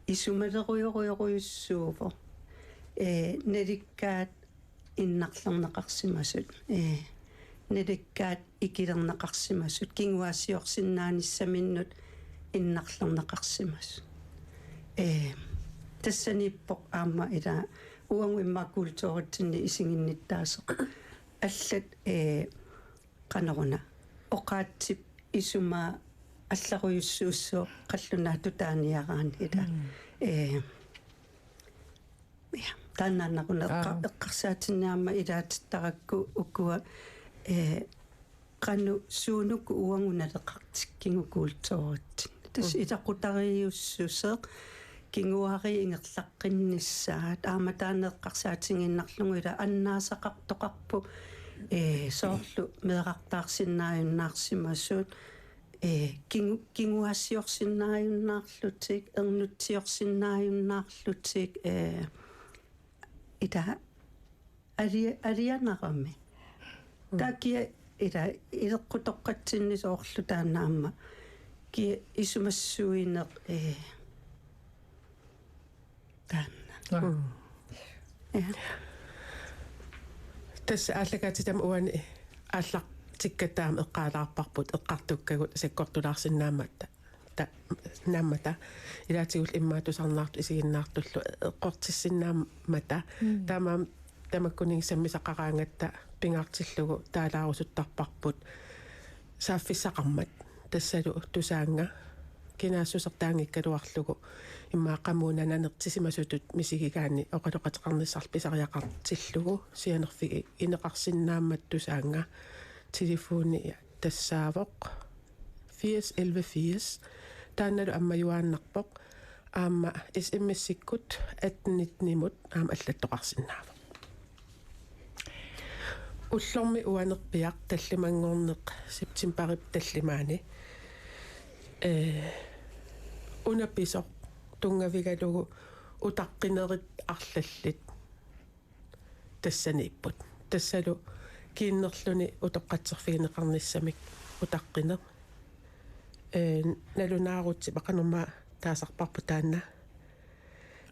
isumalerujorujorujussuu. Eh, nalikkaat innarlerneqarsimasut. Eh, nalikkaat ikilerneqarsimasut. Kinguaassiorsinnaanissaminnut innarlerneqarsimasut. Eh, tassaniippoq aamma ila uagut immaqa kulturitsinni isiginnittaasoq. Allat, eh, qanoruna. Oqaatsip isumaa allarujussuussooq qallunaatut taaniaraanni ila. Mm. Eh, ja, taannaannaruna eqqa-, Aa. eqqarsaatinni aamma ilaatittarakku ukua, eh, qanoq suunuku uagut naleqartikkigut kulturitsinni. Tassa Mm. ilaqutariiussuseq kinguaariit ingerlaqqinnissaat aamma taanna eqqarsaatigiinnarlugu ila annaasaqartoqarpoq, eh, soorlu meerartaarsinnaajunnaarsimasut, eh, kingu-, kinguaassiorsinnaajunnaarlutik, ernutsiorsinnaajunnaarlutik, eh, ila ali-, alianarami. Mm. Taava kia ila ileqqutoqqatsinni soorlu taanna aamma kia isumassuineq, eh, taanna. Aa. Mm. Ja. Tassa aallakaatitami uani aallartikkatta aamma eqqaalaarparput eqqartukkagut sakkortulaarsinnaammata. Ta-, naammata. Ilaatigullu immaqa tusarnaartut isiginnaartullu eqqortissinnaammata. Mm. Taamaammat tamakkuninnga sammisaqaraangatta pingaartillugu taalaarusuttarparput saaffissaqarmat. Tassalu Tusaannga kinaassusertaanngikkaluarlugu immaqa qamuuna nanertisimasutut misigigaanni oqaloqateqarnissarlu pisariaqartillugu sianerfigineqarsinnaammat Tusaannga telefoni tassaavoq firs elleve firs. Taannalu ammajuaannarpoq. Aamma S M S-ikkut atten nitten-imut aamma allattoqarsinnaavoq. Ullormi uanerpiaq tallimanngorneq septembarip tallimaani. Eh, una pisoq tunngavigalugu utaqqinerit arlallit tassaniipput. Tassalu kiinnerluni utoqqatserfigineqarnissamik utaqqineq. Eh, nalunaarutsiaq qanormaa taasarparput taanna.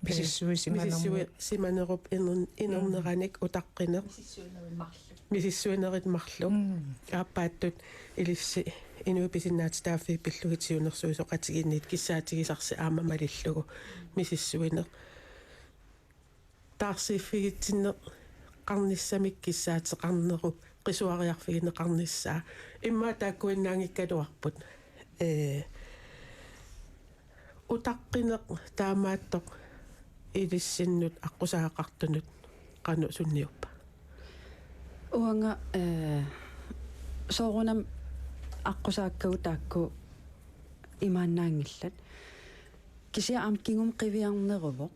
Misissuisimanermut. Misissuisimanerup iner-, inerneranik utaqqineq. Misissuinerit marluk. Misissuinerit marluk. Mm. Aappaattut ilissi inuit pisinnaatitaaffii pillugit siunnersuisoqatigiinniit kissaatigisarsi aamma malillugu misissuineq. Taarsiiffigitsinneqarnissamik kissaateqarnerup qisuariarfigineqarnissaa. Immaqa taakkuinnaanngikkaluarput. Ee, utaqqineq taamaattoq ilissinnut aqqusaagaqartunut qanoq sunniuppa? Uanga, eh, soorunami aqqusaakkagut taakku imaannaanngillat. Kisianni aamma kingumut qiviarneruvoq.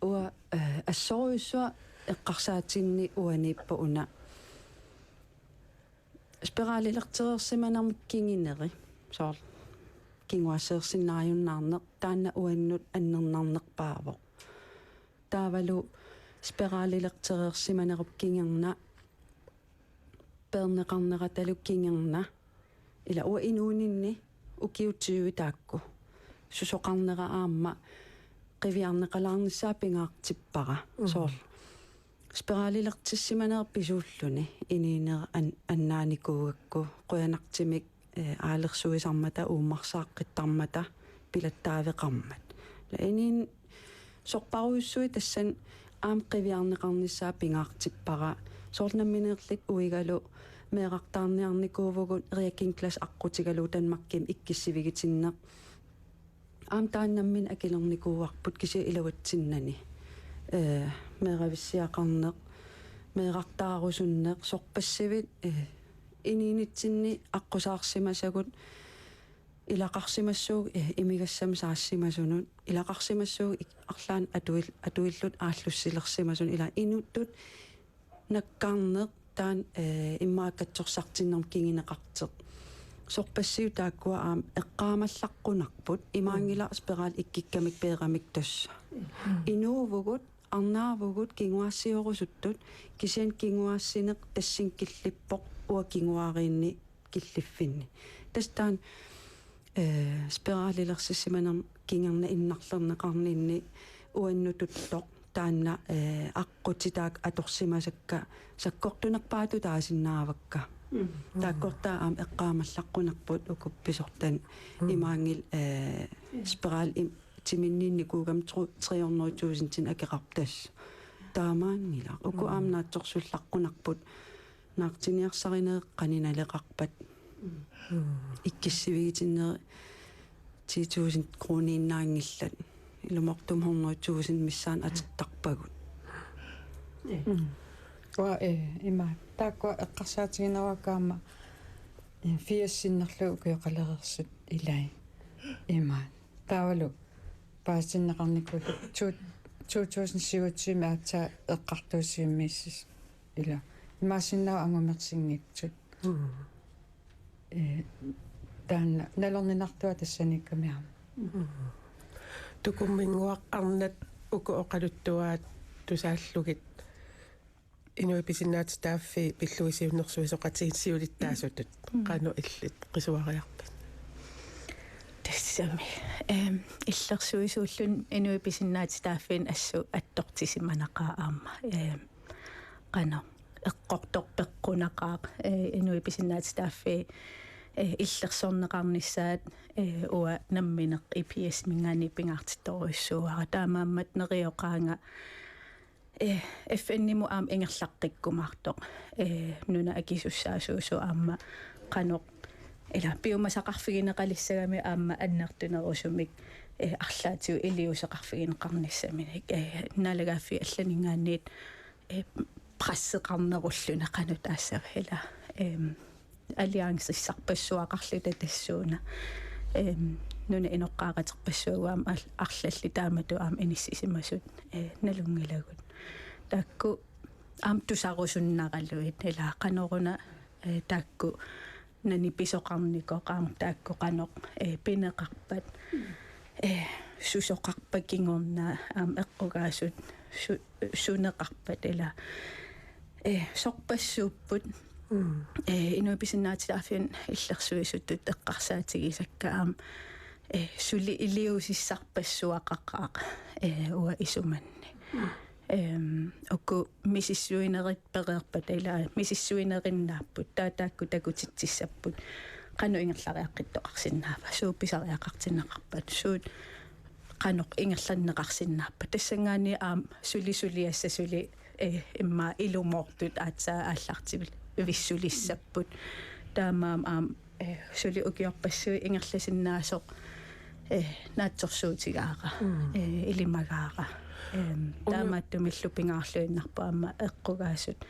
Uanga, eh, assorujussuaq eqqarsaatinni uaniippoq una. Spiralilertereersimanermik kinguneri, soorlu kinguaasseersinnaajunnaarneq, taanna uannut annernarnerpaavoq. Taavalu spiralilertereersimanerup kingorna, peerneqarneratalu kingorna, ila uanga inuuninni ukiut tyve taakku susoqarnera aamma qiviarneqalaarnissaa pingaartippara, mm, soorlu spiralilertissimaneq pisuulluni inuunera an-, annaanikuugakku, qujanartumik, eh, aalersuisarmata uummarsaaqqittarmata pilattaaveqarmat. Ila inuuneq sorparujussuit tassani aamma qiviarneqarnissaa pingaartippara. Soorlu nammineerluta uigalu meerartaarniarnikuuvugut, Reagensglas aqqutigalugu Danmarkimi ikkussivigitinneq. Aamma taanna nammineq akilernikuuarput kisianni iluatsinnani. Ee, meeravissiaqarneq, meerartaarusunneq, sorpassuit, ee, inuunitsinni aqqusaarsimasagut, ilaqarsimassuugut, ee, imigassamik saassimasunut, ilaqarsimassuugut ik-, arlaannik atuil-, atuilluta aallussilersimasunut, ila inuttut nakkarneq taanna, eh, immaqa katsorsartinnermik kinguneqartoq. sorpassiut taakkua aamma eqqaamallaqqunarput, imaanngilaq spiralit ikkikkamik peeramik tassa. Inuuvugut, arnaavugut, kinguaassioorusuttut, kisianni kinguaassineq tassani killippoq uanga kinguaariinni killiffinni. Tassa taanna, eh, spiralilersissimanermi kingorna innarlerneqarninni uannut tuttoq taanna, eh, aqqutitaak atorsimasakka sakkortunerpaatut taasinnaavakka. Mm. Taakkortaa aamma eqqaamallaqqunarput uku pisortanni. Mm. Imaanngilaq, eh, spiral im-, timinniinnikuugami tru-, tre hundrede tusindinik akeqarpoq tassa. Taamaanngilaq. Uku aamma naatsorsullaqqunarput naartiniarsarinerit qanoq naleqarpat. Ikkussivigitinneri ti tusind kroniinnaanngillat. Ilumoortumik hundrede tusind missaani atittarpagut. Uanga, eh, ima, taakkua eqqarsaatigineruakka aamma, eh, firs sinnerlugit ukioqalereersut ilai. Ima. Taavalu paasinneqarnikuullutik to-, to tusind syvogtyve aatsaat eqqartuussivimmissisut ila. Imaassinnaavoq angumersinngitsut. Mm. Eh, taanna nalorninartua tassaniikkami aamma. Mm. Tukumminnguaq arnat uku oqaluttuaat tusaallugit inuit pisinnaatitaaffii pillugit siunnersuisoqatigiit siulittaasutut. Mm. Qanoq illit qisuariarpit? Tassami. Ehm, illersuisuulluni inuit pisinnaatitaaffiini assut attortisimanaqaaq aamma. Ehm, qanoq eqqortoq peqqunaqaaq, eh, inuit pisinnaatitaaffii, eh, illersorneqarnissaat, eh, uanga nammineq I P S-iminngaanniit pingaartittorujussuuara. Taamaammat neriuqaanga, eh, F N-imut aamma ingerlaqqikkumaartoq. Eh, nunap akisussaasuusoq aamma qanoq ila piumasaqarfigineqalissagami aamma annertunerusumik, eh, arlaatigut iliuuseqarfigineqarnissaminik. Eh, naalagaaffiit allaninngaanniit, eh, presseqarnerulluni qanoq taassava ila. Ehm, alliancessarpassuaqarluta tassuuna. Ehm, nunap inoqqaaqqaterpassuagut aamma al-, arlallit taamatut aamma inissisimasut, eh, nalunngilagut. Taakku aamma tusarusunnaralugit ila qanoruna, eh, taakku nanipisoqarnikoq aamma taakku qanoq, eh, pineqarpat, eh, susoqarpat kingorna aamma eqqugaasut su-, suneqarpat ila, eh, sorpassuupput. Mm. Eh, inuit pisinnaatitaaffiini illersuisutut eqqarsaatigisakka aamma, eh, suli iliuusissarpassuaqaqaaq, eh, uanga isumanni. Mm. Ehm, uku misissuinerit pereerpata ila misissuinerinnaapput, taava taakku takutitsissapput. Qanoq ingerlariaqqittoqarsinnaava, suut pisariaqartinneqarpat, suut qanoq ingerlanneqarsinnaappat. Tassanngaanniit aamma suli suliassat suli, eh, immaqa ilumoortut aatsaat aallartivissulissapput. Taamaammat aamma, eh, suli ukiorpassuit ingerlasinnaasoq, eh, naatsorsuutigaara, mm, eh, ilimagaara. Ehm, una- taamaattumillu pingaarluinnarpoq aamma eqqugaasut,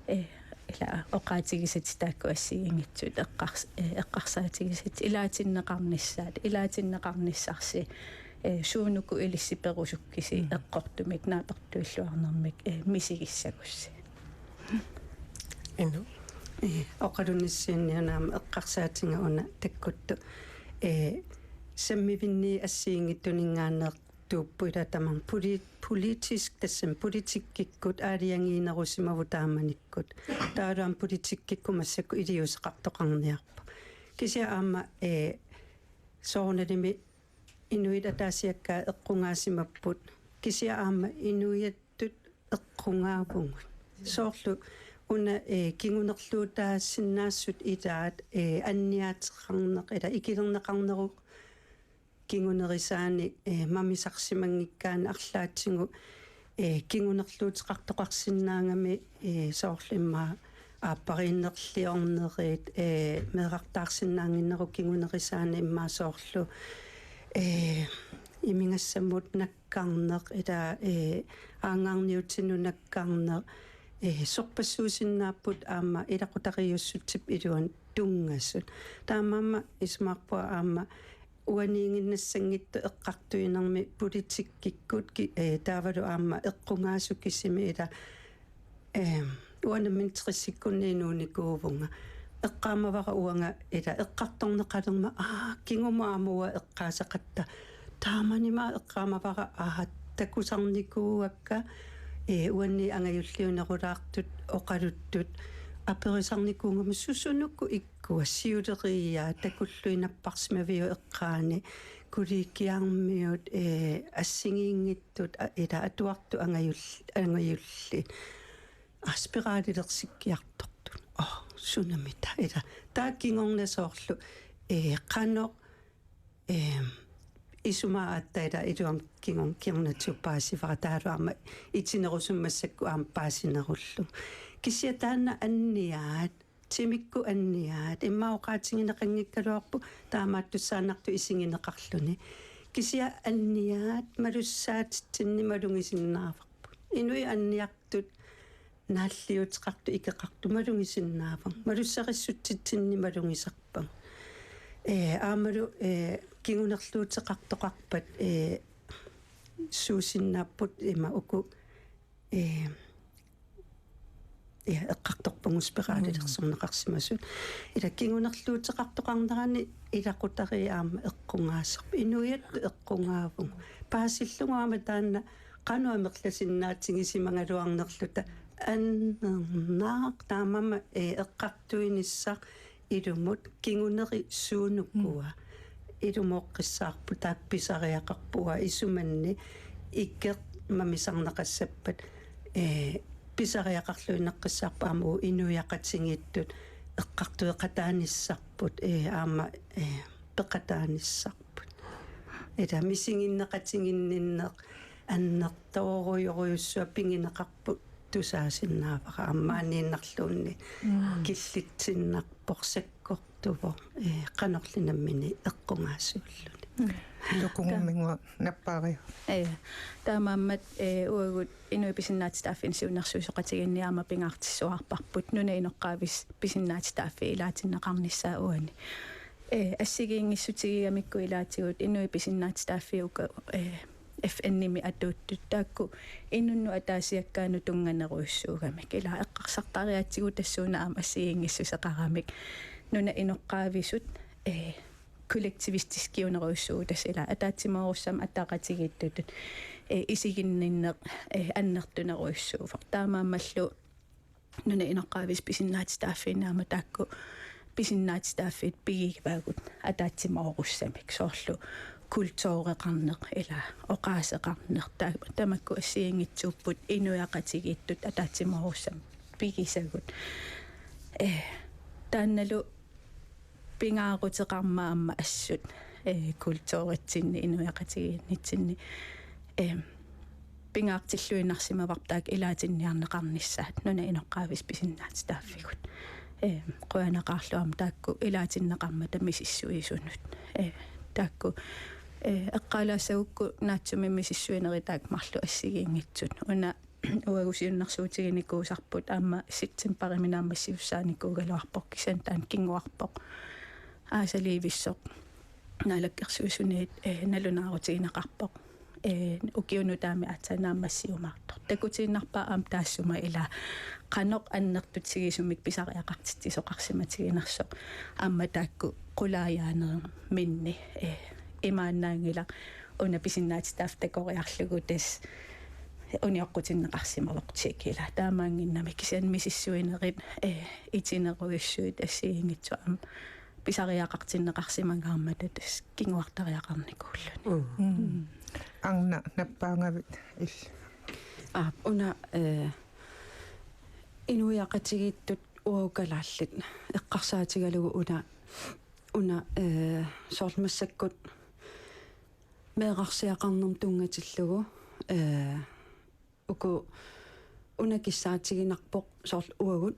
eh, ila oqaatigisatit taakku assigiinngitsut eqqars-, eh, eqqarsaatigisatit ilaatinneqarnissaat, ilaatinneqarnissarsi, eh, suunuku ilissi perusukkisi, mm, eqqortumik naapertuilluarnermik, eh, misigissagussi. Inu. Eh, oqalunnissarsiorniuna aamma eqqarsaatiga una takkuttoq. Eh, sammivinniit assigiinngitsuninngaanneertuupput ila tamarmik poli-, politisk tassami politikkikkut aalajangiinerusimavoq taamanikkut. Taavalu aamma politikkikkut massakkut iliuuseqartoqarniarpoq. Kisianni aamma, eh, soorunalimi inuit ataasiakkaat eqqugaasimapput. Kisianni aamma inuiattut eqqugaavugut. Soorlu una, eh, kingunerluutaasinnaassutut ilaat, eh, anniaateqarneq, ila ikilerneqarnerup kingunerisaanik, eh, mamisarsimanngikkaanni arlaatigut, eh, kingunerluuteqartoqarsinnaagami, eh, soorlu immaqa aappariinnerliornerit, eh, meerartaarsinnaannginnerup kingunerisaanik immaqa soorlu, eh, imigassamut nakkarneq, ila, eh, aangaarniutinut nakkarneq, eh, sorpassuusinnaapput aamma ilaqutariiussutsip iluani tunngasut. Taamaammat isumaqarpunga aamma uaniiginnassanngitsoq eqqartuinermi politikkikkut ki-, eh, taavalu aamma eqqugaasut kisimi ila, eh, uanga nammineq tressikkunni inuunikuuvunga. eqqaamavara uanga ila eqqartorneqalermat, aa, kingumut aamma uanga eqqaasaqattaarama, taamanimaa eqqaamavara, aa, takusarnikuuakka, ee, uanni angajulliunerulaartut oqaluttut aperisarnikuugama susunuku ikkua siuleriiaat takulluinnarparsimaviuk eqqaani, kollegiarmiut, ee, assigiinngitsut, a-, ila atuartut angajul-, angajulliit. Aa, spiralilersikkiartortut. Aa, sunamita. Ila, taava kingorna soorlu, ee, qanoq, ee, isumaa aatsaat ila iluamik kingorna kingornatsigu paasivara, taavalu aamma itinerusumik massakkut aamma paasinerullugu. Kisianni taanna anniaat, timikkut anniaat, immaqa oqaatigineqanngikkaluarpoq taamaattussaannartoq isigineqarluni. Kisianni anniaat malussaatitsinni malugisinnaavarput. Inuit anniartut naalliuteqartut ikeqartut malugisinnaavavut. Malussarissutsitsinni malugisarpavut. Ee, aammalu, ee, kingunerluuteqartoqarpat, ee, suusinnaapput ima uku, ee, ja, eqqartorpugut spiralilersorneqarsimasut. Ila kingunerluuteqartoqarnerani ilaqutariit aamma eqqugaasarput. Inuiattut eqqugaavugut. Paasillugu aamma taanna qanoq amerlasinnaatigisimagaluarnerluta annernaaq, taamaammat, ee, eqqartuinissaq ilumut kinguneri suunukua. Mm. Ilumooqqissaarput, taakku pisariaqarput isumanni ikeq mamisarneqassappat, ee, pisariaqarluinnaqqissaarput aamma uagut inuiaqatigiittut eqqartueqataanissarput, ee, aamma, ee, peqataanissarput. Ila misiginneqatiginninneq annertoorujorujussuaq pigineqarpoq tusaasinnaavara aamma maaniinnarluunniit. Mm. Killitsinnarpoq, sakkortuvoq, ee, qanorli nammineq eqqugaasuulluni. Mm. Tukungumingu nappaariu. Ee, taamaammat, ee, uagut inuit pisinnaatitaaffii siunnersuisoqatigiinni aamma pingaartissuarparput nunap inoqqaavisut pisinnaatitaaffii ilaatinneqarnissaat uani. Ee, assigiinngissutigigamikku ilaatigut inuit pisinnaatitaaffii uku, ee, F N-imi atuuttut taakku inunnut ataasiakkaanut tunnganerujussuugamik. Ila eqqarsartariaatsigut tassuuna aamma assigiinngissuseqaramik. Nunap inoqqaavisut, ee, kollektivistiskiunerujussuugut, tassa ila ataatsimoorussamik ataqatigiittutut, ee, isiginninneq, ee, annertunerujussuuvoq. Taamaammallu nunap inoqqaavisut pisinnaatitaaffiinni aamma taakku pisinnaatitaaffiit pigivagut ataatsimoorussamik, soorlu kultureqarneq ila oqaaseqarneq, ta-, tamakku assigiinngitsuupput inuiaqatigiittut ataatsimoorussamik pigisagut. Ee, taannalu pingaaruteqarmat aamma assut, ee, kulturitsinni inuiaqatigiinnitsinni, ee, pingaartilluinnarsimavarput taakku ilaatinniarneqarnissaat nunap inoqqaavisut pisinnaatitaaffigut. Ee, qujanaqaarlu aamma taakku ilaatinneqarmata misissuisunut. Ee, taakku, ee, eqqaalaassagukku naatsumik misissuinerit taakku marluk assigiinngitsut. Una uagut siunnersuutiginikuusarput aamma septembarimi naammassisussaanikuugaluarpoq, kisianni taanna kinguarpoq. Aasaliivissoq Naalakkersuisuniit, ee, nalunaarutigineqarpoq. Ee, ukiup nutaami aatsaat naammassiumaartoq. Takutiinnarpaa aamma taassuma ila qanoq annertutigisumik pisariaqartitsisoqarsimatiginersoq. Aamma taakku qulaajaanerminni, ee, imaannaanngilaq una pisinnaatitaaffik takoriarlugu tassa unioqqutinneqarsimavoq tjekki ila. Taamaannginnami kisianni misissuinerit, ee, itinerujussuit assigiinngitsut aamma pisariaqartinneqarsimagaarmata tassa kinguartariaqarnikuulluni. Mm. Mm. Arnaq, nappaagavit illit? Aa, una, ee, inuiaqatigiittut uagut kalaallit eqqarsaatigalugu una, una, ee, soorlu massakkut meerarsiaqarnermut tunngatillugu, ee, uku una kissaatiginarpoq soorlu uagut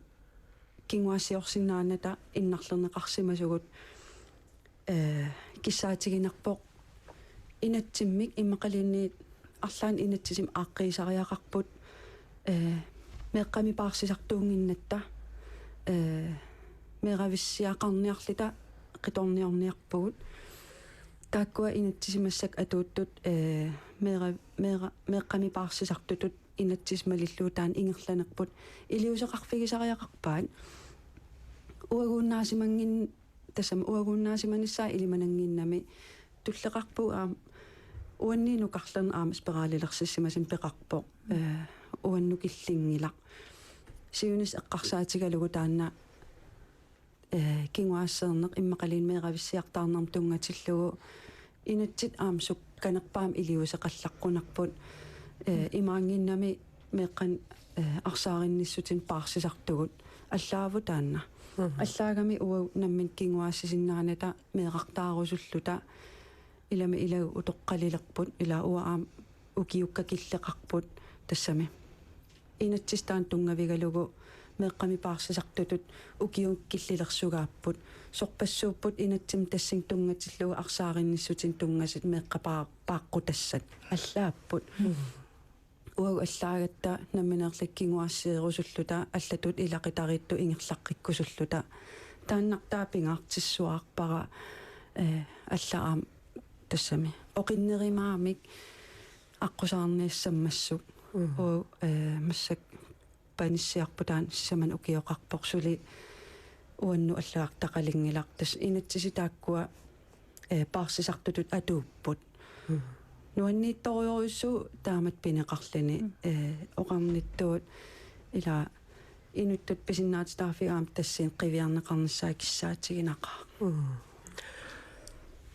kinguaassiorsinnaanata innarlerneqarsimasugut, ee, kissaatiginarpoq inatsimmik immaqaluunniit arlaannik inatsisimik aaqqiisariaqarput, ee, meeqqami paarsisartuunnginnatta, ee, meeravissiaqarniarluta qitorniorniarpugut. Taakkua inatsisit massakkut atuuttut, ee, meera-, meera-, meeqqami paarsisartutut inatsisit malillugu taanna ingerlanerput iliuuseqarfigisariaqarpaat. uaguunnaasimanngin-, tassami uaguunnaasimanissaa ilimanannginnami tulleqarpugut aamma uannit nukarlerni aamma spiralilersissimasumik peqarpoq, eh, uannut killinngilaq. Siunissaq eqqarsaatigalugu taanna, eh, kinguaasseerneq immaqaluunniit meeravissiartaarnermut tunngatillugu inatsit aamma sukkanerpaamik iliuuseqallaqqunarput, eh, imaannginnami meeqqanik, eh, arsaarinnissutinik paarsisartugut allaavoq taanna. Mhm. Allaagami uagut nammineq kinguaassisinnaanata meerartaarusulluta ilami ilagut utoqqalilerput, ila uanga aamma ukiukka killeqarput tassami. Inatsisitaanik tunngavigalugu meeqqamik paarsisartutut ukiut killilersugaapput. Sorpassuupput inatsimmi tassani tunngatillugu arsaarinnissutinik tunngasut meeqqat paa-, paaqqutassat. Allaapput. Mm. Uagut allaagatta nammineerluta kinguaassiirusulluta allatut ilaqutariittut ingerlaqqikkusulluta. Taannartaa pingaartissuarpara, eh, alla aamma tassami oqinnerumaarmik aqqusaarniassammassuk. Mm. Uagut, eh, massakkut panissiarput taanna sisamanik ukioqarpoq suli uannut allagartaqalunngilaq. Tassa inatsisit taakkua, eh, paarsisartutut atuupput. Mm. Nuanniitsorujussuuvoq taamatut pineqarluni, mm, eh, oqarnittut ila inuttut pisinnaatitaaffigaam tassani qiviarneqarnissaa kissaatiginaqaaq. Mm.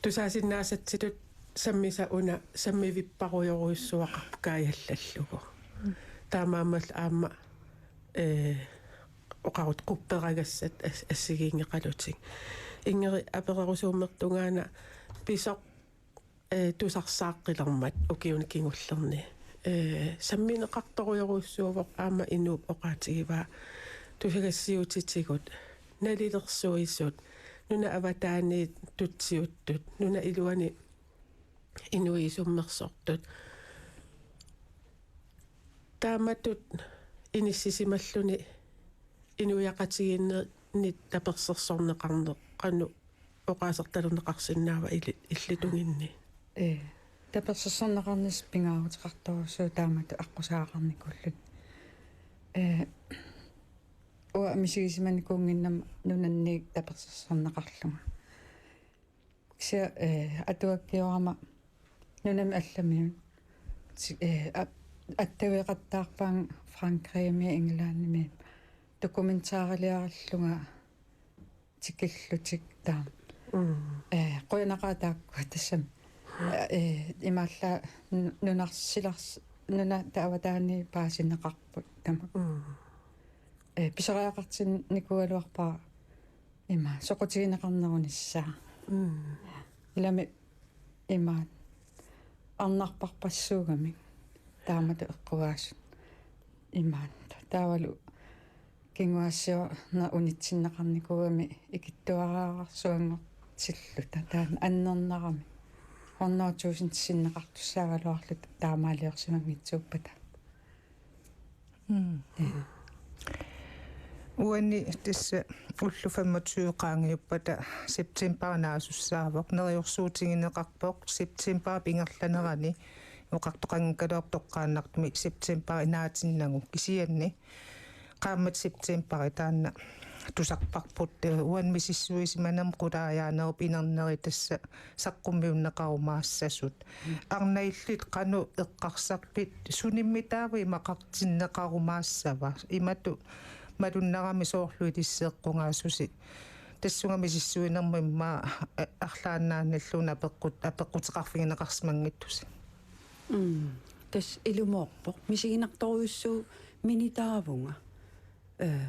Tusaasinnaasatsinni sammisaq una sammivipparujorujussuaqarpoq kaajallallugu. Mm. Taamaammallu aamma, eh, oqarutta qupperagassat as-, assigiinngeqalutik. Ingrid, apererusuummertungaana pisoq, eh, tusarsaaqqilermat ukiuni kingullerni. Eh, sammineqartorujorujussuuvoq aamma inuup oqaatigivaa tusagassiuutitigut, nalilersuisut, nunap avataaniit tutsiuttut, nunap iluani inuit isummersortut. Taamatut inissisimalluni inuiaqatigiinni tapersersorneqarneq qanoq oqaasertalerneqarsinnaava ili-, illutuginni? Ee, tapersersorneqarnissaq pingaaruteqartorujussuuvoq taamatut aqqusaagaqarnikuulluni. Ee, uanga misigisimanikuunnginnama nunanniit tapersersorneqarlunga. Kisianni, eh, atuakkiorama nunami allamiut. Si-, eh, a-, attaveqattaarpaannga Frankrigimi Englandimi dokumentariliarlunga tikillutik taama. Mm. Eh, qujanaqaaq taakkua tassami. Eh, imaallaat nu-, nunarsilars-, nunap avataaniit paasineqarput tamakku. Mm. Eh, pisariaqartinnikuugaluarpara ima soqutigineqarnerunissaa. Mm. Ilami ima arnarparpassuugamik taamatut eqqugaasut imaattoq. Taavalu kinguaassiorneq unitsinneqarnikuugami ikittuararsuanngortilluta taanna annernarami. Hundrede tusind sinneqartussaagaluarluta taamaaliorsimanngitsuuppata. Mm. Uani tassa ullut femogtyve qaangiuppata september naasussaavoq, neriorsuutigineqarpoq septemberip ingerlanerani, oqartoqanngikkaluarpoq toqqaannartumik september inaatinnagu, kisianni qaammat septemberi taanna tusarparput, eh, uani misissuisimanermi qulaajaanerup inerneri tassa saqqummiunneqarumaassasut. Arnat illit qanoq eqqarsarpit, sunimmi taava imaqartinneqarumaassava? Imatut malunnarami soorlu ilissi eqqugaassusi. Tassunga misissuinermut immaqa, eh, arlaannaanilluunniit apeqqut-, apeqquteqarfigineqarsimanngitsusi. Mm. Tassa ilumoorpoq. Misiginartorujussuuvoq minitaavunga. Eh,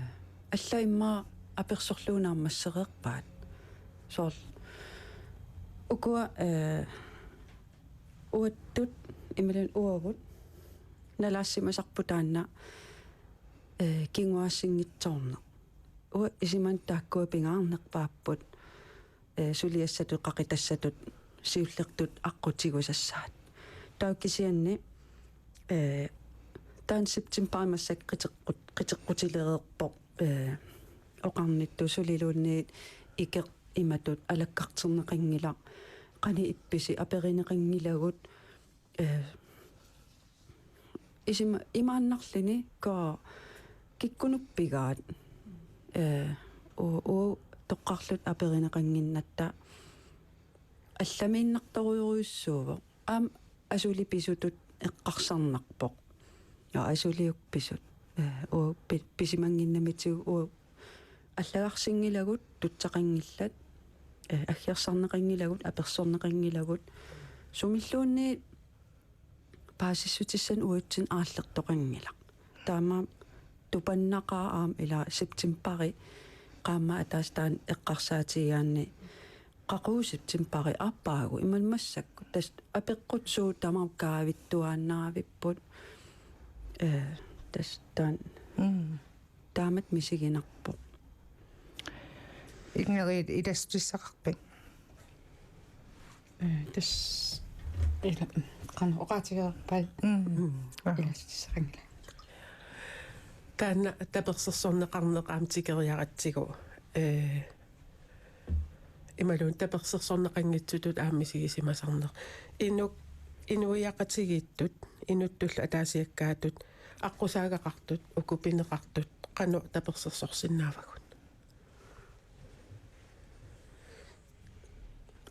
alla immaqa apersorlugu naammassereerpaat. Soorlu ukua, eh, uattut imaluunniit uagut nalaassimasarput taanna, eh, kinguaassinngitsoorneq. Uanga isumanni taakkua pingaarnerpaapput, eh, suliassatut, qaqitassatut, siullertut aqqut tigusassaat. Taava kisianni, eh, taanna septemberimi massakkut qiteqqut-, qiteqqutilereerpoq, eh, oqarnittut suliluunniit ikeq imatut alakkarterneqanngilaq, qanoq ippisi aperineqanngilagut, eh, isima-, imaannarluni ka kikkunuppigaat, eh, u-, u-, toqqarluta aperineqannginnatta allamiinnartorujorujussuuvoq. Aamma asuli pisutut eqqarsarnarpoq. Ja, asuliuk pisut. Eh, u-, pi-, pisimannginnamitigut u-, allagarsinngilagut, tutsaqanngillat, eh, aggersarneqanngilagut, apersorneqanngilagut. Sumilluunniit paasissutissanik uatsinnut aallertoqanngilaq. Taamaammat tupannaqaaq aamma ila septembari qaammat ataaseq taanna eqqarsaatigigaanni qaqugu septembari aappaagu imaluunniit massakkut. Tassa apeqqut suut tamarmik kaavittuaannaavipput. Eh, tassa taanna Mm. taamatut misiginarpoq. Ingrid, ilassutissaqarpit? Eh, tassa ila qanoq oqaatigereerpat. Mm. Mm. Aha. Ilassutissaqanngilaq. Taanna tapersersorneqarneq aamma tikeriaratsigu, eh, imaluunniit tapersersorneqanngitsutut aamma misigisimasarneq. Inuk-, inuiaqatigiittut, inuttullu ataasiakkaatut, aqqusaagaqartut, uku pineqartut, qanoq tapersersorsinnaavagut?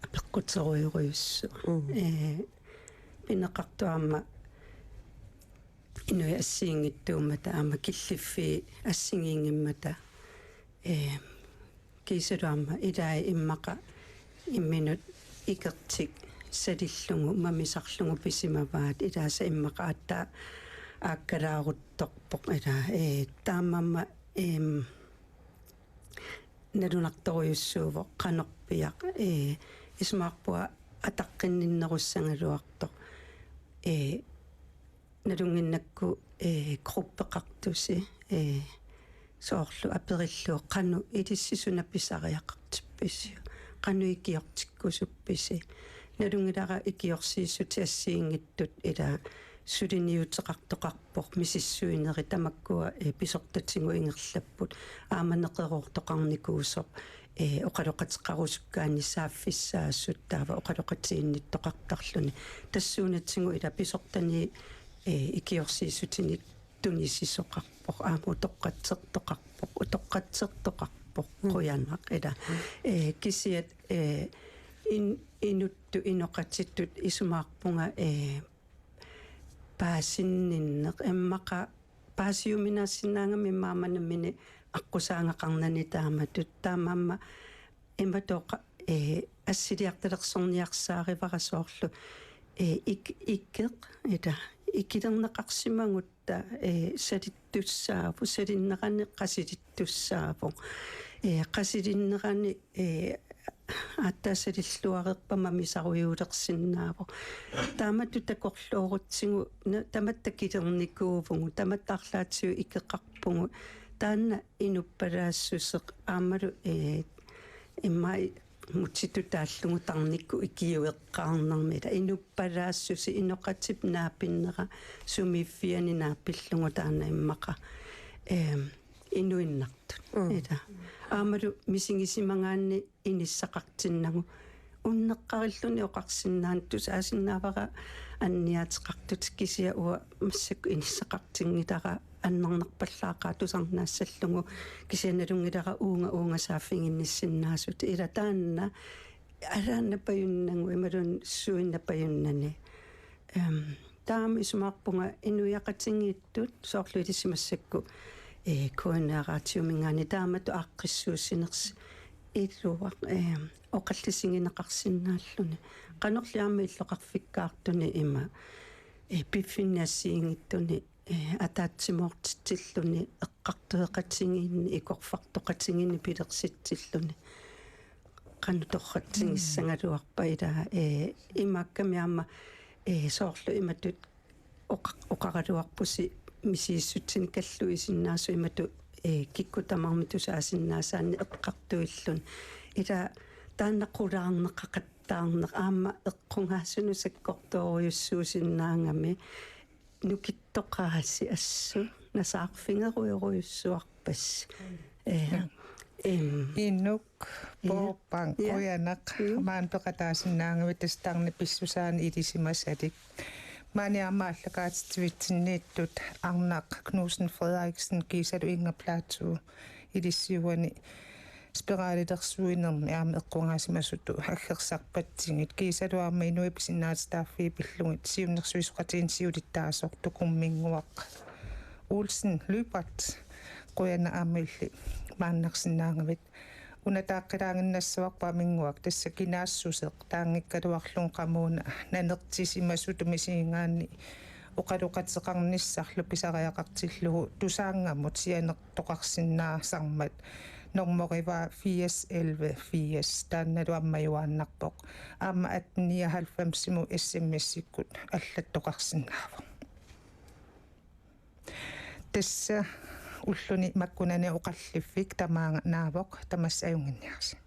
Apeqquterujorujussuuvoq. Mm. Eh, pineqartut aamma inuit assigiinngitsuummata aamma killiffiit assigiinngimmata, eh, kiisalu aamma ilai immaqa imminut ikertik salillugu mamisarlugu pisimavaat, ilaasa immaqa aatsaat aakkalaaruttorpoq ilaa, eh, taamaammat, em, nalunartorujussuuvoq qanorpiaq, eh, isumaqarpunga ataqqinninnerussagaluartoq, eh, nalunnginnakku, eh, gruppeqartusi, eh, soorlu aperillugu qanoq ilissi suna pisariaqartippisiuk, qanoq ikiortikkusuppisi. Nalunngilara ikiorsiissutit assigiinngitsut ila suliniuteqartoqarpoq, misissuinerit tamakkua, eh, pisortatigut ingerlapput. Aamma neqeroortoqarnikuusoq, eh, oqaloqateqarusukkaanni saaffissaasut taava oqaloqatigiinnittoqartarluni. Tassuunatigut ila pisortani, eh, ikiorsiissutinik tunisisoqarpoq, aamma utoqqatsertoqarpoq, utoqqatsertoqarpoq, Mm. qujanaq ila. Mm. Eh, kisiat, eh, in-, inuttut inoqatittut isumaqarpunga, eh, paasinninneq, immaqa paasiuminaassinnaagami maani nammineq aqqusaagaqarnani taamatut, taamaammat imatut oqa-, eh, assiliartalersorniarsaarivara soorlu, eh, ik-, ikeq, ila, ikilerneqarsimagutta, eh, salittussaavoq, salinnerani qasilittussaavoq. Eh, qasilinnerani, eh, aatsaat salilluareerpat mamisarujuulersinnaavoq. Taamatut takorloorutsigu, na-, tamatta kilernikuuvugut, tamatta arlaatigut ikeqarpugut. Taanna inuppalaassuseq aammalu, eh, immaqa mutitut taallugu tarnikkut ikiueqqaarnermi, ila inuppalaassuseq inoqatip naapinnera sumiiffiani naapillugu taanna immaqa, ehm, inuinnartut. Mm. Ila. Aammalu misigisimagaanni inissaqartinnagu. Unneqqarilluni oqarsinnaanani tusaasinnaavara anniaateqartutik, kisianni uanga massakkut inissaqartinngilara annernarpallaaqaaq tusarnaassallugu, kisianni nalunngilara uunga uunga saaffiginnissinnaasut. Ila taanna alaannapajunnagu imaluunniit suinnapajunnani. Ehm, taama isumaqarpunga inuiaqatigiittut soorlu ilissi massakkut, eh, K N R-ip radiominngaanniit taamatut aaqqissuussinersoq iluaq, eh, oqallisigineqarsinnaalluni. Qanorli aamma illoqarfikkaartuni ima, eh, piffinni assigiinngitsuni, eh, ataatsimoortitsilluni, eqqartueqatigiinni, ikorfartoqatigiinni pilersitsilluni. Qanoq torratsigissagaluarpa ila, eh, imaakkami aamma, eh, soorlu imatut oqa-, oqaraluarpusi misigissutsinikalluisinnaasut imatut, eh, kikkut tamarmik tusaasinnaasaannik eqqartuilluni. Ila taanna qulaarneqaqattaarneq aamma eqqugaasunut sakkortoorujussuusinnaagami nukittoqaasi assut nasaarfigerujorujussuarpassi. Eh, em. Inuk, Ja. Poorpang, Ja. Qujanaq, Ja. maani peqataasinnaagavit tassa tarnip pissusaanik ilisimasalik. Maani aamma aallakaatitsivitsinniittut Arnaq Knudsen Frederiksen kiisalu Inga Platou ilissiuani spiralilersuinermi aamma eqqugaasimasutut aggersarpatsigit, kiisalu aamma inuit pisinnaatitaaffii pillugit siunnersuisoqatigiinni siulittaasoq Tukumminnguaq Olsen Lyberth, qujanaq aamma illit maannarsinnaagavit. Una taaqqilaaginnassavarput Aminnguaq, tassa kinaassuseq taanngikkaluarlugu qamuuna nanertisimasutut misigigaanni oqaloqateqarnissarlu pisariaqartillugu Tusaanngamut sianertoqarsinnaasarmat, normuivaa firs elleve firs, taannalu ammajuaannarpoq. Aamma atten nioghalvfemsimut S M S-ikkut allattoqarsinnaavoq. Tassa ulluni makkunani oqalliffik, tamaanga naavoq, tamassi ajunnginniarsi.